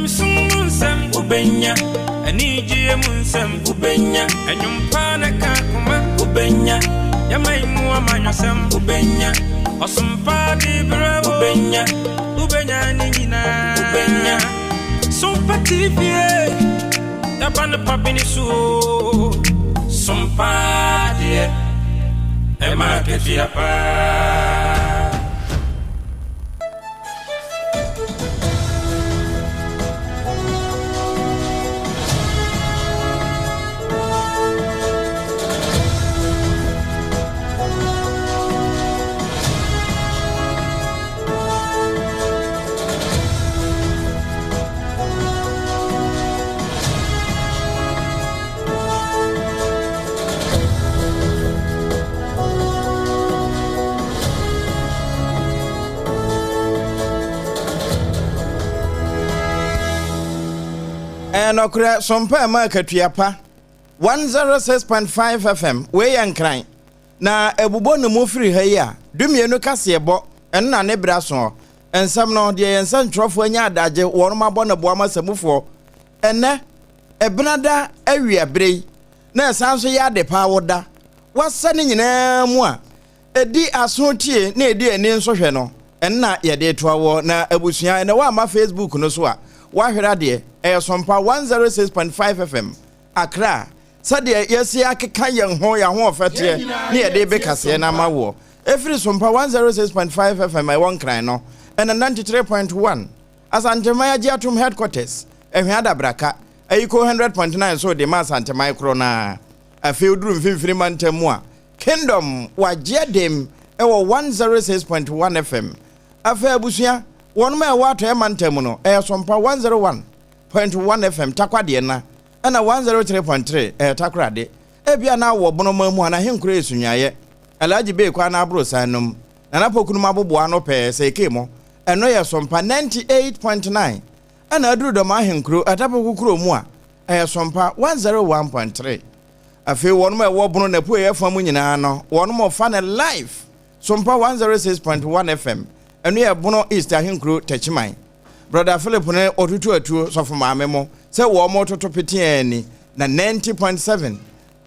Nyamesom mu nsɛm wobɛnya, anigyeɛ mu nsɛm wobɛnya, ɛnwom pa na ka koma wobɛnya, yɛman mu amanyɔsɛm wobɛnya, ɔsom pa de berɛ wobɛnya, wobɛnya ne nyinaa wobɛnya. Sompa TV, yɛba no pa bi ne so o. Sompa deɛ, ɛma akatua paa. Ɛyɛ nɔkorɛ, sompa ɛma akatua pa. 106.5 FM, wei yɛ Nkran. Na ɛbobɔ ne mu firi ha yi a, dumienu kaseɛbɔ, ɛno na ne berɛ asoɔ. Nsɛm no, deɛ yɛn nsɛntwerɛfoɔ anya adagye, wɔnom abɔ no boa ma samufoɔ. Ɛnnɛ, Ɛbenada awia berɛ yi, na ɛsan nso yɛ adepa awoda. Wasa ne nyinaa mu a, ɛdi aso tie na ɛdi ani nso hwɛ no, ɛno na yɛde retoa woɔ. Na abusua, ɛnnɛ woamma Facebook no so a, woahwere adeɛ. Ɛyɛ Sompa 106.5 FM, Accra. Sɛdeɛ yɛasi akeka yɛn ho, yɛn ahoɔfɛ teɛ, ne yɛde rebe kaseɛ no ama woɔ. Ɛfiri Sompa 106.5 FM a ɛwɔ Nkran no, ɛna 93.1, Asanteman Agye Atom Headquarters, Ɛhwɛ Adabraka, Ayiko 100.9 nso de ma Asanteman korɔ no ara. Afei woduru Mfimfini Mantam mu a, Kingdom wagye adem wɔ 106.1 FM. Afei abusua, wɔnom a ɛwɔ Atɔeɛ Mantam mu no, ɛyɛ Sompa 101.1 FM, Takwadeɛ na, ɛna 103.3 ɛyɛ Takorade. Ebia na wɔ Bonoman mu anaa Ahenkuro yɛ Sunyayɛ, Alhaji Bey kwan no aborosan no mu, Nana Pokunum aboboa ano pɛɛ sɛ ɛkee mo, ɛno yɛ Sompa 98.9, ɛna aduru Dɔm Ahenkuro, Atapoku kuro mu a, ɛyɛ Sompa 101.3. Afei wɔnom a ɛwɔ Bono n'apueeɛ fa mu nyinaa no, wɔnom fa no live, Sompa 106.1 FM, ɛno yɛ Bono East Ahenkuro, Takyiman. Brɔda Philip ne ɔtutu atuo sɔfo maame mo sɛ wɔn toto peteaa ani na 90.7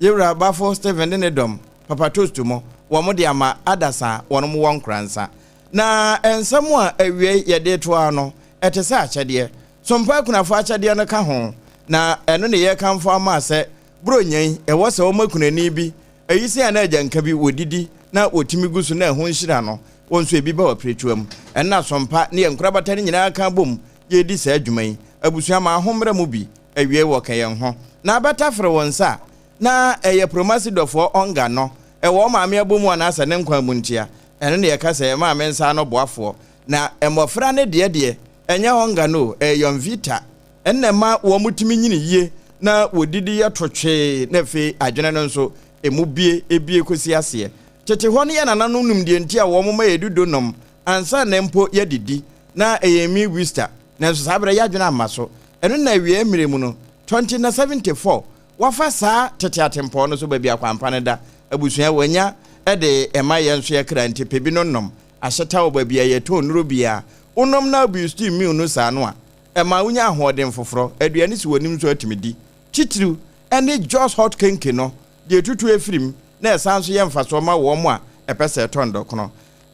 Yewura Bafo Stephen ne ne dɔm Papa Toast mo wɔn de ama adasa wɔn mo wɔ Nkoransa. Na nsɛm a awiei yɛde to ara no ɛte sɛ akyɛdeɛ. Sompa akunafo akyɛdeɛ no ka ho na ɛno ne yɛrekamfo ama sɛ Buronya yi ɛwɔ sɛ wɔma kunani bi Ayisaa anaa agyanka bi, wɔdidi na wɔtumi gu so na ɛho nhyira no, wɔn nso ebi ba w'apiretua mu. Ɛnna Sompa ne yɛn nkorabata no nyinaa ka bom yɛredi saa adwuma yi. Abusua ma ahommra mu bi awiei wɔka yɛn ho na abɛtafere wo nsa a na ɛyɛ Promasidɔfoɔ ɔnga no ɛwɔ wo maame abɔmu anaasɛ ne nkwa mu ntia. Ɛno na yɛka sɛ yɛn maame nsa ano boafoɔ. Na mmɔfra no deɛ deɛ, ɛnyɛ ɔnga no o, ɛyɛ Yonvita. Ɛnna ɛma wɔtumi nyini yie na wɔdidi yɛ totwee na afei adwene no nso ɛmu bue bue kɔsi aseɛ. Tete hɔ no yɛn nananom nim deɛ nti a wɔma yɛdudo nom ansa na mpo yɛadidi. Na ɛyɛ mi wista nanso saa berɛ yɛn adwene amma so. Ɛno na awieɛ mmerɛ mu no, 2074, wɔafa saa tete atempɔn no so baabi a kwampa no da. Abusua wɔanya de ɛma yɛn nso yɛn kra nti pɛ bi no nom. Ahyeta wɔ baabi a yɛtɔn nnuro biara. Wonom na wobue steam meal no saa no a, Ɛma wunya ahoɔden foforɔ. Aduane si w'anim nso a tumi di. Titiriw ne Jos Hot Kenke no, deɛ ɛtutu afiri mu na ɛsan nso yɛ mfasoɔ ma wɔn a ɛpɛ sɛ ɛtɔ ndɔkono.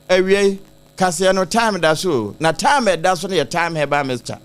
Awiei, kaseɛ no, thyme da so o, na thyme a ɛda so no yɛ thyme herbal mixture.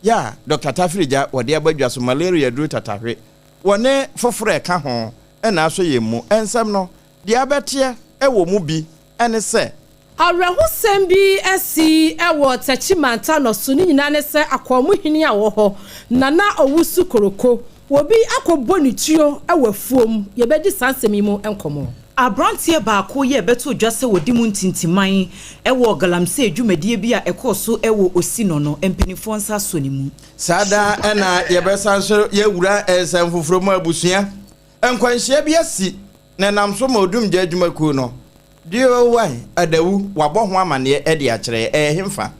Yɛ a Dɔkta Tafirigya wɔde aba dwa so malaria aduru tatahwe wɔ ne foforɔ a ɛka ho na asɔ yɛn mu. Nsɛm no, deɛ abɛteɛ wɔ mu bi ne sɛ, Awerɛhosɛm bi asi wɔ Takyi Mantanɔ so, ne nyinaa ne sɛ Akwamuhene a ɔwɔ hɔ, Nana Owusu Koroko, obi akɔbɔ ne tuo wɔ afuom. Yɛbɛdi saa nsɛm yi mu nkɔmmɔ. Aberanteɛ baako yɛ bɛtoo dwa sɛ wɔdi mu ntintiman wɔ galamsey dwumadie bi a ɛkɔɔ so wɔ Osinɔ no, mpanimfoɔ nsa asɔ ne mu. Saa da na yɛbɛsan so yɛawura nsɛm foforɔ mu abusua. Nkwanhyia bi asi na ɛnam so ma Odumgya adwumakuo no DOY Adawu wabɔ ho amaneɛ de akyerɛ yɛn. Ɛyɛ hemfa?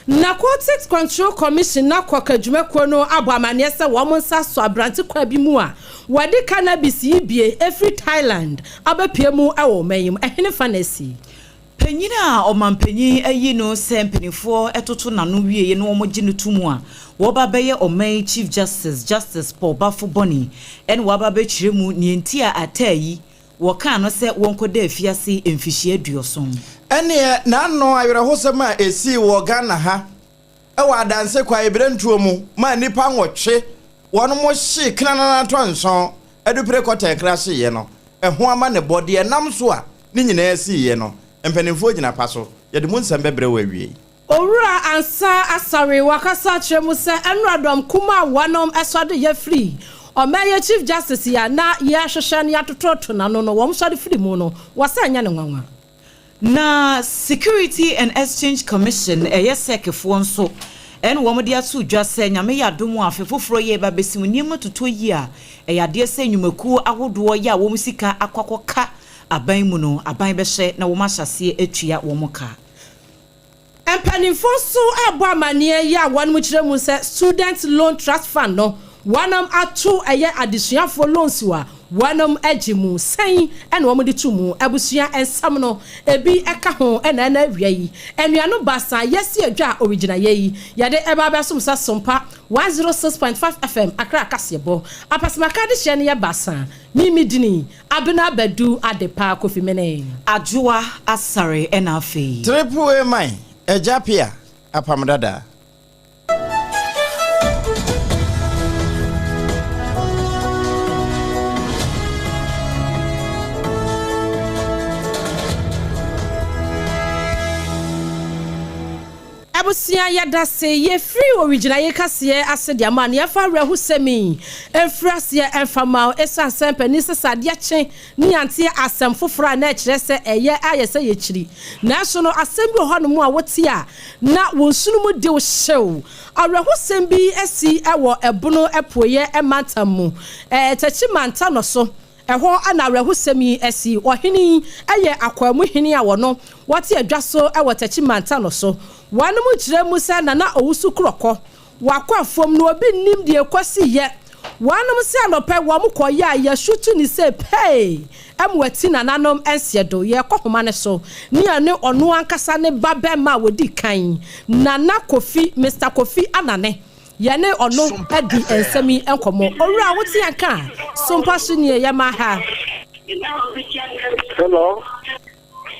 Narcotics Control Commission, NACOC, adwumakuo no abɔ amaneɛ sɛ wɔn nsa asɔ aberante kwaa bi mu a wɔde cannabis yi bie firi Thailand abɛpue mu wɔ ɔman yi mu. Ɛhenefa na asi? Panyin a ɔmanpanyin ayi no sɛ mpanimfoɔ toto n'ano wieɛ na wɔgye no to mu a wɔba bɛyɛ ɔman yi Chief Justice, Justice Paul Baffoe Bonnie, ɛna waba abɛkyerɛ mu nea nti a ataa yi wɔkaa no sɛ wɔnkɔda afiase mfihyia 70. Ɛneɛ n'ano awerɛhosɛm a ɛsii wɔ Ghana ha wɔ adanse kwaebirentuo mu maa nnipa nwɔtwe wɔnom hyee knanana tɔ nson adupire kɔtɛɛ kra hyeeɛ no, ɛho amanebɔ deɛ ɛnam so a ne nyinaa siiɛ no, mpanimfoɔ gyina pa so. Yɛde mu nsɛm bɛbrɛ wo awiei. Owura Ansah Asare wakasa akyerɛ mu sɛ ɛnora dɔm kumaa wɔnom sɔde yɛ firi ɔman yɛ Chief Justice yi a na yɛhwehwɛ no yɛatototo n'ano no wɔn sɔre firi mu no wɔ sɛ ɛnyɛ no nwanwa. Na Security and Exchange Commission, ɛyɛ sec foɔ nso ɛna wɔn de ato dwa sɛ Nyame yɛ adom a afe foforɔ yi ɛreba abɛsi mu nneɛma totɔ yie a ɛyɛ adeɛ sɛ nnwumakuo ahodoɔ yɛ a wɔn sika akɔ akɔka aban mu no aban bɛhyɛ na wɔn ahyɛ aseɛ atua wɔn ka. Mpanimfoɔ nso rebɔ amanneɛ yi a wɔnom kyerɛ mu sɛ Student Loan Trust Fund no wɔnom ato ɛyɛ adesuafoɔ loans a wɔnom gye mu sɛn na wɔn de to mu abusua nsɛm no ebi ka ho na ɛna awia yi anuanom baasa yɛasi adwa a origyinayɛ yi yɛde ɛba abɛsom sɛ Sompa 106.5 FM Accra kaseɛbɔ apasemaka adehyeɛ no yɛ baasa Mimi Dini Abena Badu Adepa Kofi Mene. Adwoa Asare ɛna afei. Triple A man, Agya Pia, Apam Dada. Abusua yɛdase yɛfiri owigyinaye kaseɛ ase de ama nea ɛfa awerɛhosɛm yi mfiri aseɛ ɛmfa mma wo ɛsiane sɛ mpanin sesa adeɛ kye ne yɛante asɛm foforɔ a na ɛkyerɛ sɛ ɛyɛ ayɛ sɛ yɛkyiri nanso no asɛm bi wɔ hɔnom a wote a na wo nsono mu de wo hyew awerɛhosɛm bi asi wɔ ɛbono apueɛ mantam mu Takyi Mantanɔ so Ɛhɔ na awerɛhosɛm yi asi. Ɔhene yi yɛ Akwaamu hene a wɔno wɔte adwa so wɔ Takyi mantam no so. Wɔnom kyerɛ mu sɛ Nana Owusu Korɔkɔ wakɔ afuom na obi nnim deɛ ɛkɔsiiɛ. Wɔnom se anɔpa yi wɔn kɔeɛ a yɛsutu ne sei pɛi ma wati nananom nseɛ do. Yɛkɔ homa no so ne yɛne ɔno ankasa ne ba bɛma a wɔdi kan Nana Kofi, Mister Kofi Anane. Yɛne ɔno adi nsɛm yi nkɔmmɔ. Owura, wote yɛn nka a? Sompa so nie, yɛma ha. Hello.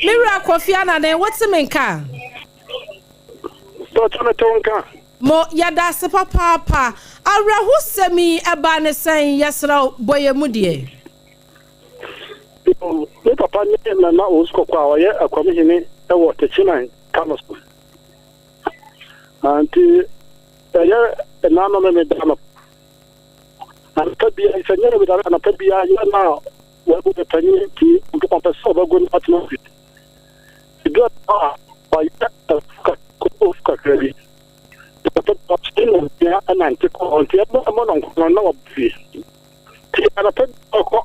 Me wura Kofi Anane, wote me nka a? Dɔkta, mete wo nka. Mo, yɛda ase papaapa. Awerɛhosɛm yi, ɛbaa ne sɛn? Yɛsrɛ wo, bɔ yɛn mu deɛ. Me papa ne Nana Owusu Kɔkɔ a ɔyɛ Akwamhene wɔ Techiman, Kano so. Nti ɛyɛ ɛna no me da no anapa bia sɛ nyɛ me da anapa bia yɛ na wɔagu me panyin nti ɔmpɛ sɛ ɔbɛgo no atena fi edu a ɔyɛ ofu kakra bi ɔkyerɛ no bia ɛnante kɔ nti ɛbɔ ɛmɔ no nkono na wɔbɔ fie nti anapa bi ɔkɔ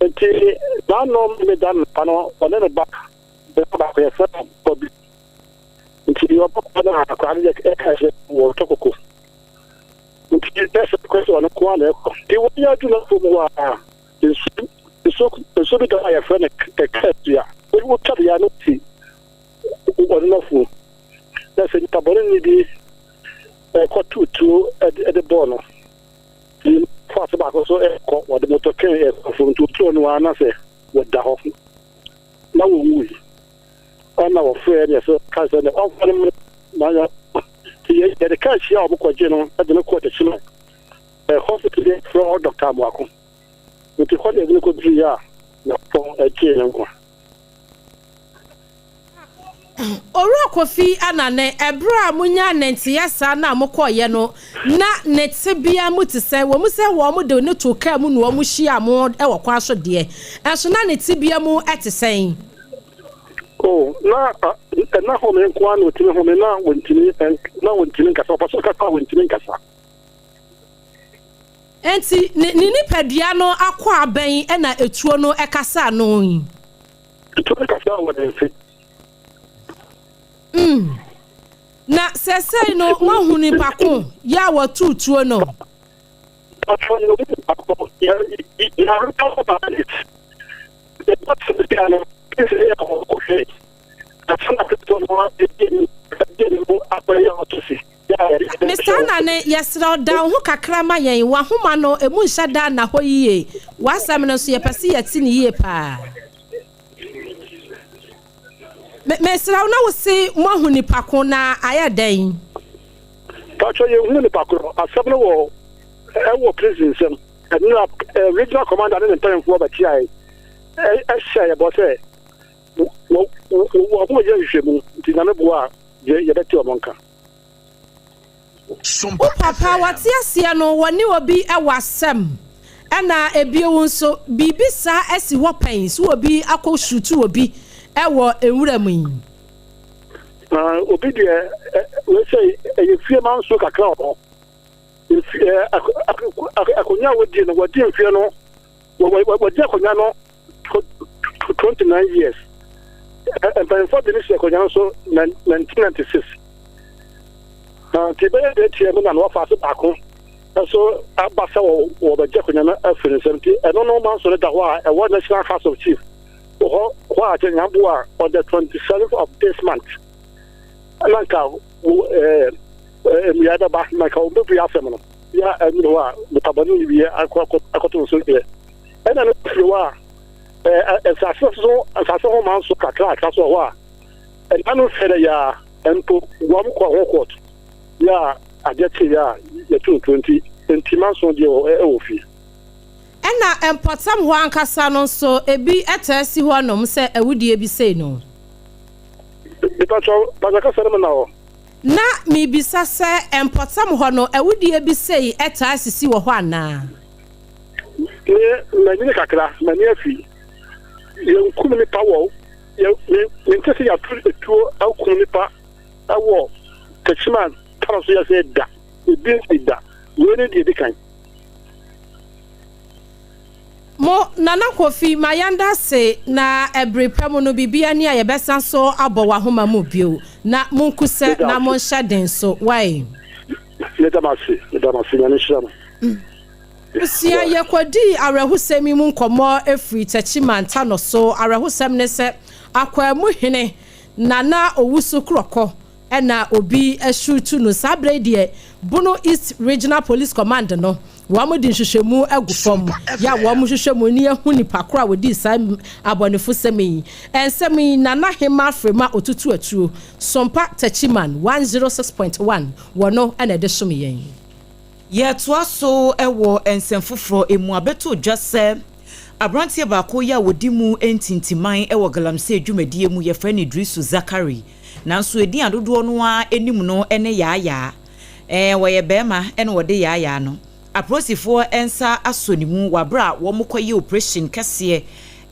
nti daa no me da no pa no ɔne ne ba bɛma baako yɛfrɛ no Bɔbi nti ɔbɛkɔ na akwadaa no yɛ ɛka sɛ wɔtɔ koko nti ɛsɛ kɔ sɛ ɔno nko ara na ɛkɔ nti wɔyɛ adwuma fam hɔ a nsu nsu nsu bi da a yɛfrɛ no kɛkɛ dua wotwa deɛ no si ɔno n'afuo na sɛ nipa bɔne ni bi ɛkɔ tutuo ɛde bɔɔ no nti fo ase baako so ɛkɔ wɔde motɔ kɛn ɛkɔ fam nti otuo no ara na sɛ wɔda hɔ na wɔwui ɛna wɔfrɛɛ ne sɛ ka sɛ ne ɔmfa no mmra na yɛ nti yɛde kaa hyia a wɔkɔgye no de no kɔɔ Techiman hospital bi frɛ hɔ Dr. Amoako nti hɔ na yɛde no kɔdurui a Nyankopɔn gyee ne nkwa. Owura Kofi Anane, ɛberɛ a monyaa ne nteeɛ saa no a mokɔeɛ no, na ne tebea mu te sɛn? Wɔ mu sɛ wɔde no too kaa mu na wɔhyiaa mo wɔ kwan so deɛ, nso na ne tebea mu te sɛn? Oh, na ɛna home nko ara na ɔtumi home, na wɔntumi, na wɔntumi nkasa, ɔpɛ sɛ ɔkasa a wɔntumi nkasa. Enti ne ne nipadua no akwaa bɛn na etuo no kasaa no yi? Etuo no kasaa wɔ ne mfe. Mm. Na sɛsɛi no moahu nipa ko yɛ a wɔtoo tuo no? Ɔtɔ no nipa ko yɛ yɛ yɛ Ansa na Kristo no adi ne mu akɔyɛ ɔtɔsi. Mister Anane, yɛsrɛ wo da wo ho kakra ma yɛn, w'ahoma no emu nhyɛ da nna hɔ yie, w'asɛm no nso yɛpɛ sɛ yɛte no yie paa. Me, mesrɛ wo na wo se moahu nipa ko na ayɛ dɛn? Patrɔ yɛnhu nipa korɔ, asɛm no wɔ ɛwɔ prison nsɛm. Ɛno na regional commander ne ne mpanyinfoɔ bɛkyeae ɛhyɛ yɛ bɔ sɛ wɔn yɛ nhwehwɛmu nti Nyame boa a yɛbɛte wɔn nka. Wo papa wɔte aseɛ no wɔne obi wɔ asɛm ɛna ebio nso biribi saa asi hɔ pɛn so obi akɔ shutu obi ɛwɔ nwura mu yi. Na obi deɛ wei sɛ ɛyɛ fie manso kakra wɔ hɔ. Akonnwa a wɔdi no wɔdi mfeɛ no wɔdi akonnwa no 29 years. Mpanyinfoɔ de ne si akonnwa no so 1996. Nti bɛyɛ deɛ tia mu na na wɔfa ase baako nso aba sɛ wɔbɛgye akonnwa no afiri ne nsam. Nti ɛno no manso no da hɔ a ɛwɔ National House of Chiefs wɔ hɔ hɔ a kyɛ nyamboa on the 27th of this month. Na nka mmea bɛba na nka wɔbɛbue asɛm no yɛ ɛnyere hɔ a nipa bɔne yi wie akɔto nso deɛ ɛna no firi hɔ a nsase so nsase ho ma nso kakrakra so wɔ hɔ a ɛna no fɛ dɛ yɛ a mpo wɔn kɔ ho court yɛ a adeɛ kye yɛ a yɛto ntuo nti nti ma nso deɛ ɛwɔ fie. Ɛna mpɔtam hɔ ankasa no nso ebi ɛtaa si hɔ nom sɛ awudie bi sei no. Nipa kyɛw kasa no mu na hɔ. Na mibisa sɛ mpɔtam hɔ no awudie bi sei ɛtaa sisi wɔ hɔ anaa? Ne m'anyini kakra, m'ani afi. Yɛnkum nipa wɔ yɛ me mente sɛ yɛato etuo akum nipa ɛwɔ Techiman tano so yɛ sɛ da ebi nsi da wei ne deɛ edi kan. Mo Nana Kofi ma yɛnda ase na ɛbere pa mu no biribi ani a yɛbɛsan so abɔ w'ahoma mu bio na monkusɛ na monhyɛ den so wae. Meda mo ase, meda mo ase, Nyame nhyira mo. Abusua yɛkɔdii awerɛhosɛm yi mu nkɔmmɔ ɛfiri Techiman Tano so. Awerɛhosɛm ne sɛ Akwaamu hene Nana Owusu Korɔkɔ ɛna obi asutu no saa berɛ yi deɛ Bono East Regional Police Command no wɔn de nhwehwɛmu agu fam yɛ a wɔn hwehwɛ mu ne ehu nipa koro a wɔdi saa abɔnefo sɛm yi nsɛm yi Nana Hema Frema Otutu Atuo Sompa Techiman 106.1 wɔ no ɛna ɛde som yɛn. Yɛtoa so wɔ nsɛm foforɔ mu abɛto dwa sɛ aberanteɛ baako yi a wɔdi mu ntintiman wɔ galamsey dwumadie mu, yɛfrɛ no Idrisu Zakari, nanso edin adodoɔ no ara anim no ne Yaayaa. Wɔyɛ bɛrima ɛna wɔde Yaayaa no. Apolisifoɔ nsa asɔ ne mu wɔ abere a wɔn kɔyɛ operation kɛseɛ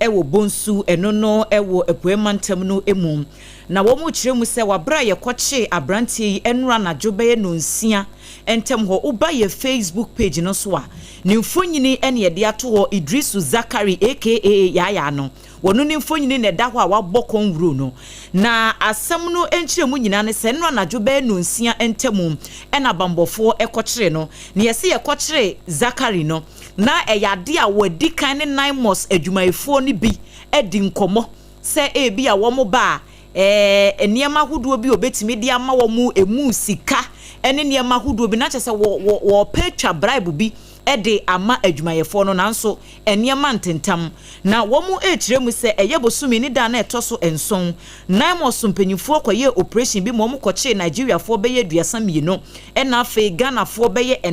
ɛwɔ Bonsu, ɛno no ɛwɔ Apuei mantam no mu. Na wɔn kyerɛ mu sɛ wabere a yɛkɔkye aberanteɛ yi nnora anadwo bɛyɛ 9:00 ntɛm hɔ. Woba yɛ Facebook page no so a, ne mfonyini ɛne yɛde ato hɔ. Idrisu Zakari aka Yaayaa no, wɔno ne mfonyini na ɛda hɔ a wabɔ kɔnwuro no. Na asɛm no nkyerɛ mu nyinaa ne sɛ nnora anadwo bɛyɛ 9:00 ntɛm ɛna bambɔfoɔ ɛkɔkyere no. Na yɛsɛ yɛkɔkyere Zakari no na ɛyɛ ade a wɔadi kan ne NAIMOS adwumayɛfoɔ no bi adi nkɔmmɔ sɛ ebi a wɔn ba a nneɛma ahodoɔ bi a obetumi de ama wɔn, emu sika ne nneɛma ahodoɔ bi, na kyerɛ sɛ wɔ wɔ wɔpɛ atwa bribe bi de ama adwumayɛfoɔ no, nanso nneɛma ntentam. Na wɔn rekyerɛ mu sɛ ɛyɛ bosome ne da na ɛtɔ so 7, NAIMOS mpanyinfoɔ kɔyɛ operation bi ma wɔn kɔkyee Nigeriafoɔ bɛyɛ 32 ɛna afei Ghanafoɔ bɛyɛ 4 a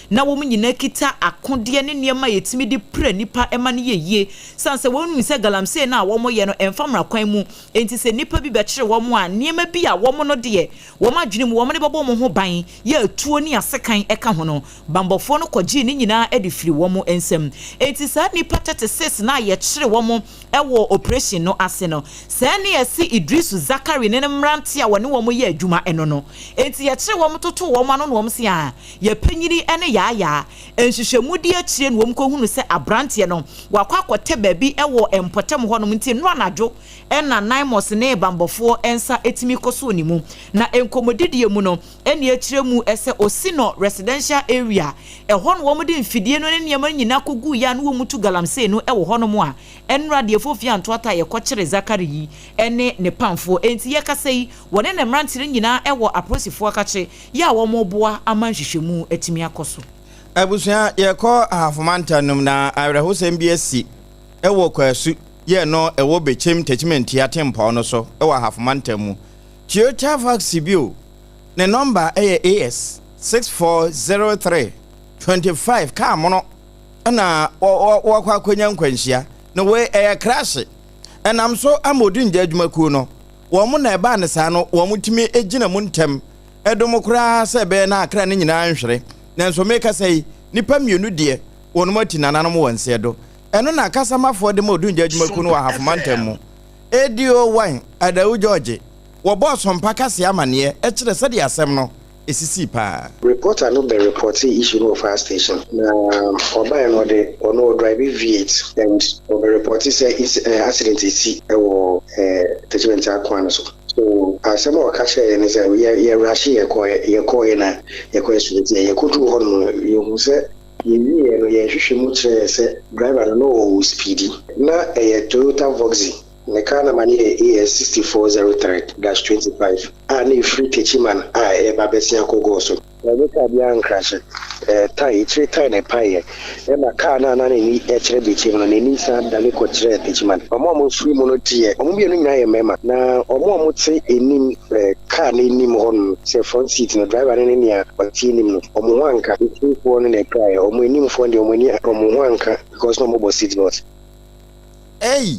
na wɔn nyinaa kita akodeɛ ne nneɛma a yɛtumi de pira nipa ma no yɛ yie, san sɛ wɔn nim sɛ galamsey no a wɔyɛ no ɛmfa mmara kwan mu. Nti sɛ nipa bi bɛkyere wɔn a, nneɛma bi a wɔn no deɛ wɔn adwene mu wɔn de bɛbɔ wɔn ho ban yɛ atuo ne asekan ɛka ho no, bambɔfoɔ no kɔgyee ne nyinaa de firi wɔn nsam. Nti saa nipa 36 na yɛkyere wɔn ɛwɔ operation no ase no, sɛɛ ne yɛsi Idrisu Zakari ne ne mmerante a wɔne wɔn yɛ adwuma ɛno no. Nti yɛkyere wɔn toto wɔn ano na wɔn si a yɛpanyini ne Yaayaa. Nhwehwɛmu di akyire no, wɔn kɔhunu sɛ aberanteɛ no wakɔ akɔtɛ baabi ɛwɔ mpɔtam hɔnom. Nti nnora anadwo ɛna NAIMOS ne bambɔfoɔ nsa etumi kɔsoo ne mu. Na nkɔmmɔdidie mu no, ɛne akyerɛ mu ɛsɛ Osino residential area ɛhɔ no. wɔn de mfidie no ne nneɛma no nyinaa kɔguu yɛ a na wɔn tu galamsey no wɔ hɔnom a ɛnora deɛ fofie antoata a yɛkɔkyere Zakari yi ne ne pamfoɔ. Enti yɛkasa yi, wɔne ne mmeranteɛ no nyinaa wɔ apolisifoɔ akakye yɛ a wɔreboa ama nhwehwɛmu atumi akɔ so. Abusua, yɛkɔ Ahafo mantam no mu na awerɛhosɛm bi asi wɔ Kwasu yɛ no ɛwɔ Bekyem Techimantia tempɔn no so wɔ Ahafo mantam mu. Toyota Voxy bi o, ne nɔmba yɛ AS 6403 25 kaa mono na wɔakɔ akɔnya nkwanhyia na wei ɛyɛ krahye ɛnam so ama Odungya adwumakuo no wɔn na ɛbaa ne saa no wɔn tumi gyina mu ntɛm ɛdom koraa sɛ ɛbɛyɛ na akra no nyinaa nhwere. Nanso mekasa yi, nnipa mmienu deɛ wɔnom ati nananom wɔ nseɛ do. Ɛno na akasamafoɔ de ma Odungya adwumakuo no wɔ Ahafo mantam mu. ADO 1 Adawu George, wɔbɔɔ Sompa kaseɛ amaneɛ kyerɛ sɛdeɛ asɛm no ɛsisii paa. Reporter no bɛ reportee issue no wɔ fire station na ɔbaeɛ no ɔde ɔno ɔdrive V8 and ɔbɛ reportee sɛ accident asi wɔ Techimantia kwan no so. So asɛm a ɔka kyerɛɛ yɛn ne sɛ yɛ yɛ rushee yɛ kɔɔ yɛ kɔɔeɛ na yɛkɔ estimate yɛ yɛkɔduruu hɔ nom no yɛhuu sɛ yɛwieɛ no yɛn nhwehwɛmu kyerɛɛ yɛ sɛ driver no na ɔwɔ speedi. Na ɛyɛ Toyota Voxy, ne car number no yɛ AS 6403 dash 25 a na ɛfiri Techiman a ɛreba abɛsen akɔ Goaso. Ɛnyɛ kaa biara nkrahye. Ɛɛ tae, akyire tae na ɛpaeɛ. Ɛna kaa no a na n'ani kyerɛ Bekyem no, n'ani san dane kɔkyerɛɛ Techiman. Wɔn a wɔfiri mu no deɛ, wɔn mmienu nyinaa yɛ mmarima. Na wɔn a wɔte anim, ɛɛ kaa no anim hɔ no, sɛ front seat no, driver no ne nea ɔte anim no, wɔn ho anka. Akyirefoɔ no na ɛpiraeɛ. Wɔn animfoɔ no deɛ, wɔn ani, wɔn ho anka because na wɔbɔ seat belt. Ei!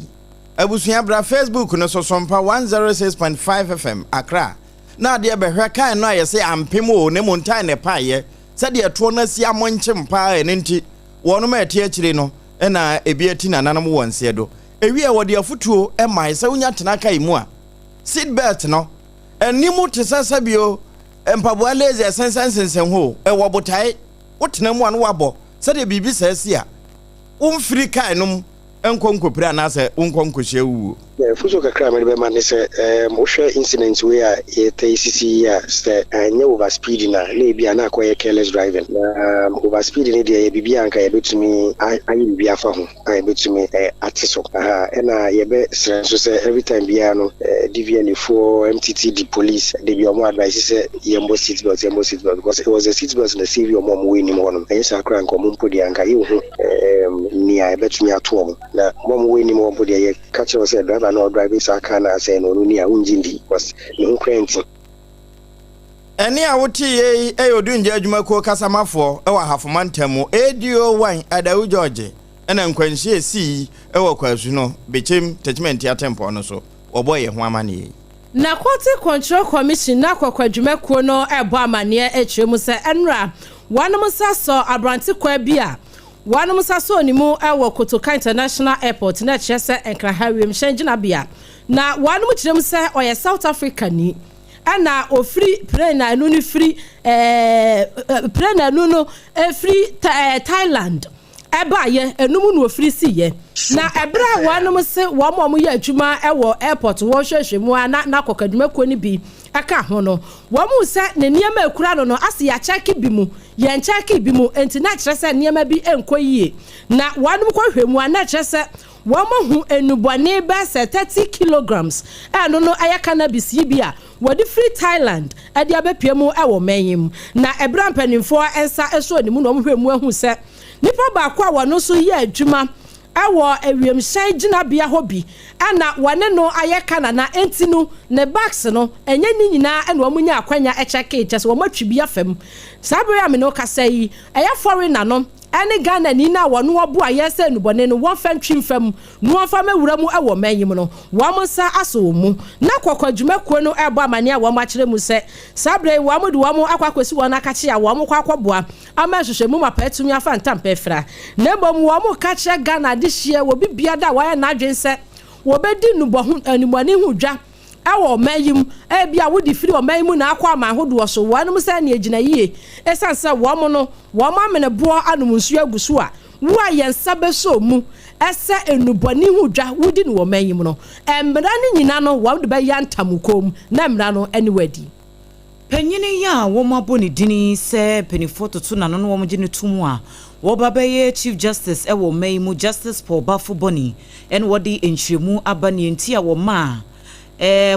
Abusua bra Facebook no so Sompa 106.5 FM Accra na adeɛ bɛhwɛ kan no a yɛse ampem oo na mmom ntae na ɛpaeɛ sɛdeɛ ɛtoɔ no asi amonkyem paa ɛno nti wɔnom a ɛte akyire no na ebi ati nananom wɔ nseɛ do. Ewie wɔde afutuo mae sɛ wonya tena kai mu a seat belt no anim te sɛ sɛbio mpaboa lazy ɛsensɛnsensɛn hɔ o ɛwɔ botae wotena mu a na wabɔ sɛdeɛ biribi saa si a womfiri kai no mu nkɔ nkɔpira anaasɛ wonkɔ nkɔhyia wuo. Afotuo kakra a mede bɛma ne sɛ, wohwɛ incident wei a yɛtaa sisi yi a, sɛ anyɛ over speeding a, na ebi a na akɔyɛ careless driving. Na over speeding no deɛ ɛyɛ biribi a anka yɛbɛtumi ayɛ biribi afa ho a yɛbɛtumi ate so. Aha, ɛna yɛbɛsrɛ nso sɛ every time biara no, DVLA foɔ, MTTD, police, da biara wɔn advice sɛ yɛmmɔ seat belt, yɛmmɔ seat belt because it was the seat belt na save wɔn a wɔwɔ anim hɔ no. Ɛnyɛ saa koraa anka wɔn mpo deɛ anka yɛnhu. nea ɛbɛtumi ato wɔn. Na wɔn a wɔwɔ anim hɔ mpo deɛ, yɛka kyerɛ wɔn sɛ driver no a ɔdrive saa car no a asɛe no, ɔno ni a, wongye ndi because ne ho koraa nti. Ɛnne a woteeɛ yi yɛ Odungya Adwumakuo kasamafoɔ wɔ Ahafo Mantam mu, ADO 1 Adawu George na nkwanhyia a ɛsii wɔ Kwasu no, Bekyem, Techimanti atempɔn no so, wɔbɔɔ yɛn ho amanneɛ yi. Narcotic Control Commission na Kɔkɔ Adwumakuo no rebɔ amaneɛ rekyerɛ mu sɛ ɛnora wɔnom nsa sɔɔ aberante kwaa bi a wɔnom nsa sɔɔ ne mu wɔ Kotoka International Airport na ɛkyerɛ sɛ Nkraha wiemhyɛn gyinabea na wɔnom kyerɛ mu sɛ ɔyɛ South Africa ni ɛna ɔfiri plane a ɛno no firi ɛɛ plane a ɛno no firi Thailand ɛbaeɛ, ɛno mu na wɔfiri siiɛ. Na ɛberɛ a wɔnom se wɔn a wɔyɛ adwuma wɔ airport hɔ hwɛhwɛ mu a na n'akɔkɔ adwumakuo no bi ka ho no, wɔn hu sɛ ne nneɛma a ɛkura no no ase yɛakyɛke bi mu, yɛnkyɛke bi mu, enti na ɛkyerɛ sɛ nneɛma bi nkɔ yie. Na wɔnom kɔhwɛ mu a na ɛkyerɛ sɛ wɔahu nnubɔne bɛyɛ sɛ 30 kilograms a ɛno no yɛ cannabis yi bi a wɔde firi Thailand de abɛpue mu wɔ ɔman yi mu. Na ɛberɛ a mpanimfoɔ nsa sɔɔ ne mu na wɔhwɛɛ mu ahuu sɛ nipa baako a wɔno nso yɛ adwuma wɔ wiemhyɛn gyinabea hɔ bi na wɔne no ayɛ ka na na enti no ne bags no ɛnyɛ ne nyinaa na wɔn nya akwanya kyɛkee kyɛ sɛ wɔn atwi bi afa mu. Saa bere a me ne wo kasa yi ɛyɛ foreigner no ne Ghanani no a wɔne wɔboa yɛn sɛ nnubɔne no wɔmfa ntwi mfa mu na wɔmfa mmɛwura mu wɔ ɔman yi mu no, wɔn nsa asɔ wɔn mu. Na Kɔkɔ Adwumakuo no rebɔ amaneɛ a wɔakyerɛ mu sɛ saa berɛ yi wɔde wɔn akɔ akɔsi wɔn akakye a wɔkɔ akɔboa ama nhwehwɛmu mapa atumi afa ntampɛ afira. Na mmom wɔreka kyerɛ Ghana adehyeɛ wɔ bibiada a wɔayɛ n'adwene sɛ wɔbɛdi nnubɔne ho dwa wɔ ɔman yi mu, ebia wode firi ɔman yi mu na akɔ aman hodoɔ so, wɔnom sɛ ɛnneɛ gyina yie, ɛsiane sɛ wɔn no, wɔn amene boɔ anom nsuo agu so a, wo a yɛn nsa bɛsɔ mu sɛ nnubɔne ho dwa wodi no wɔ ɔman yi mu no, mmara no nyina no wɔn de bɛyantam wo kɔn mu na mmara no ne wo adi. Panyini yi a wɔabɔ ne dini sɛ mpanimfoɔ toto n'ano na wɔgye no to mu a wɔba bɛyɛ Chief Justice wɔ ɔman yi mu, Justice Paul Baffoe-Bonnie, ɛna wɔde nkyerɛmu aba nea nti a wɔmaa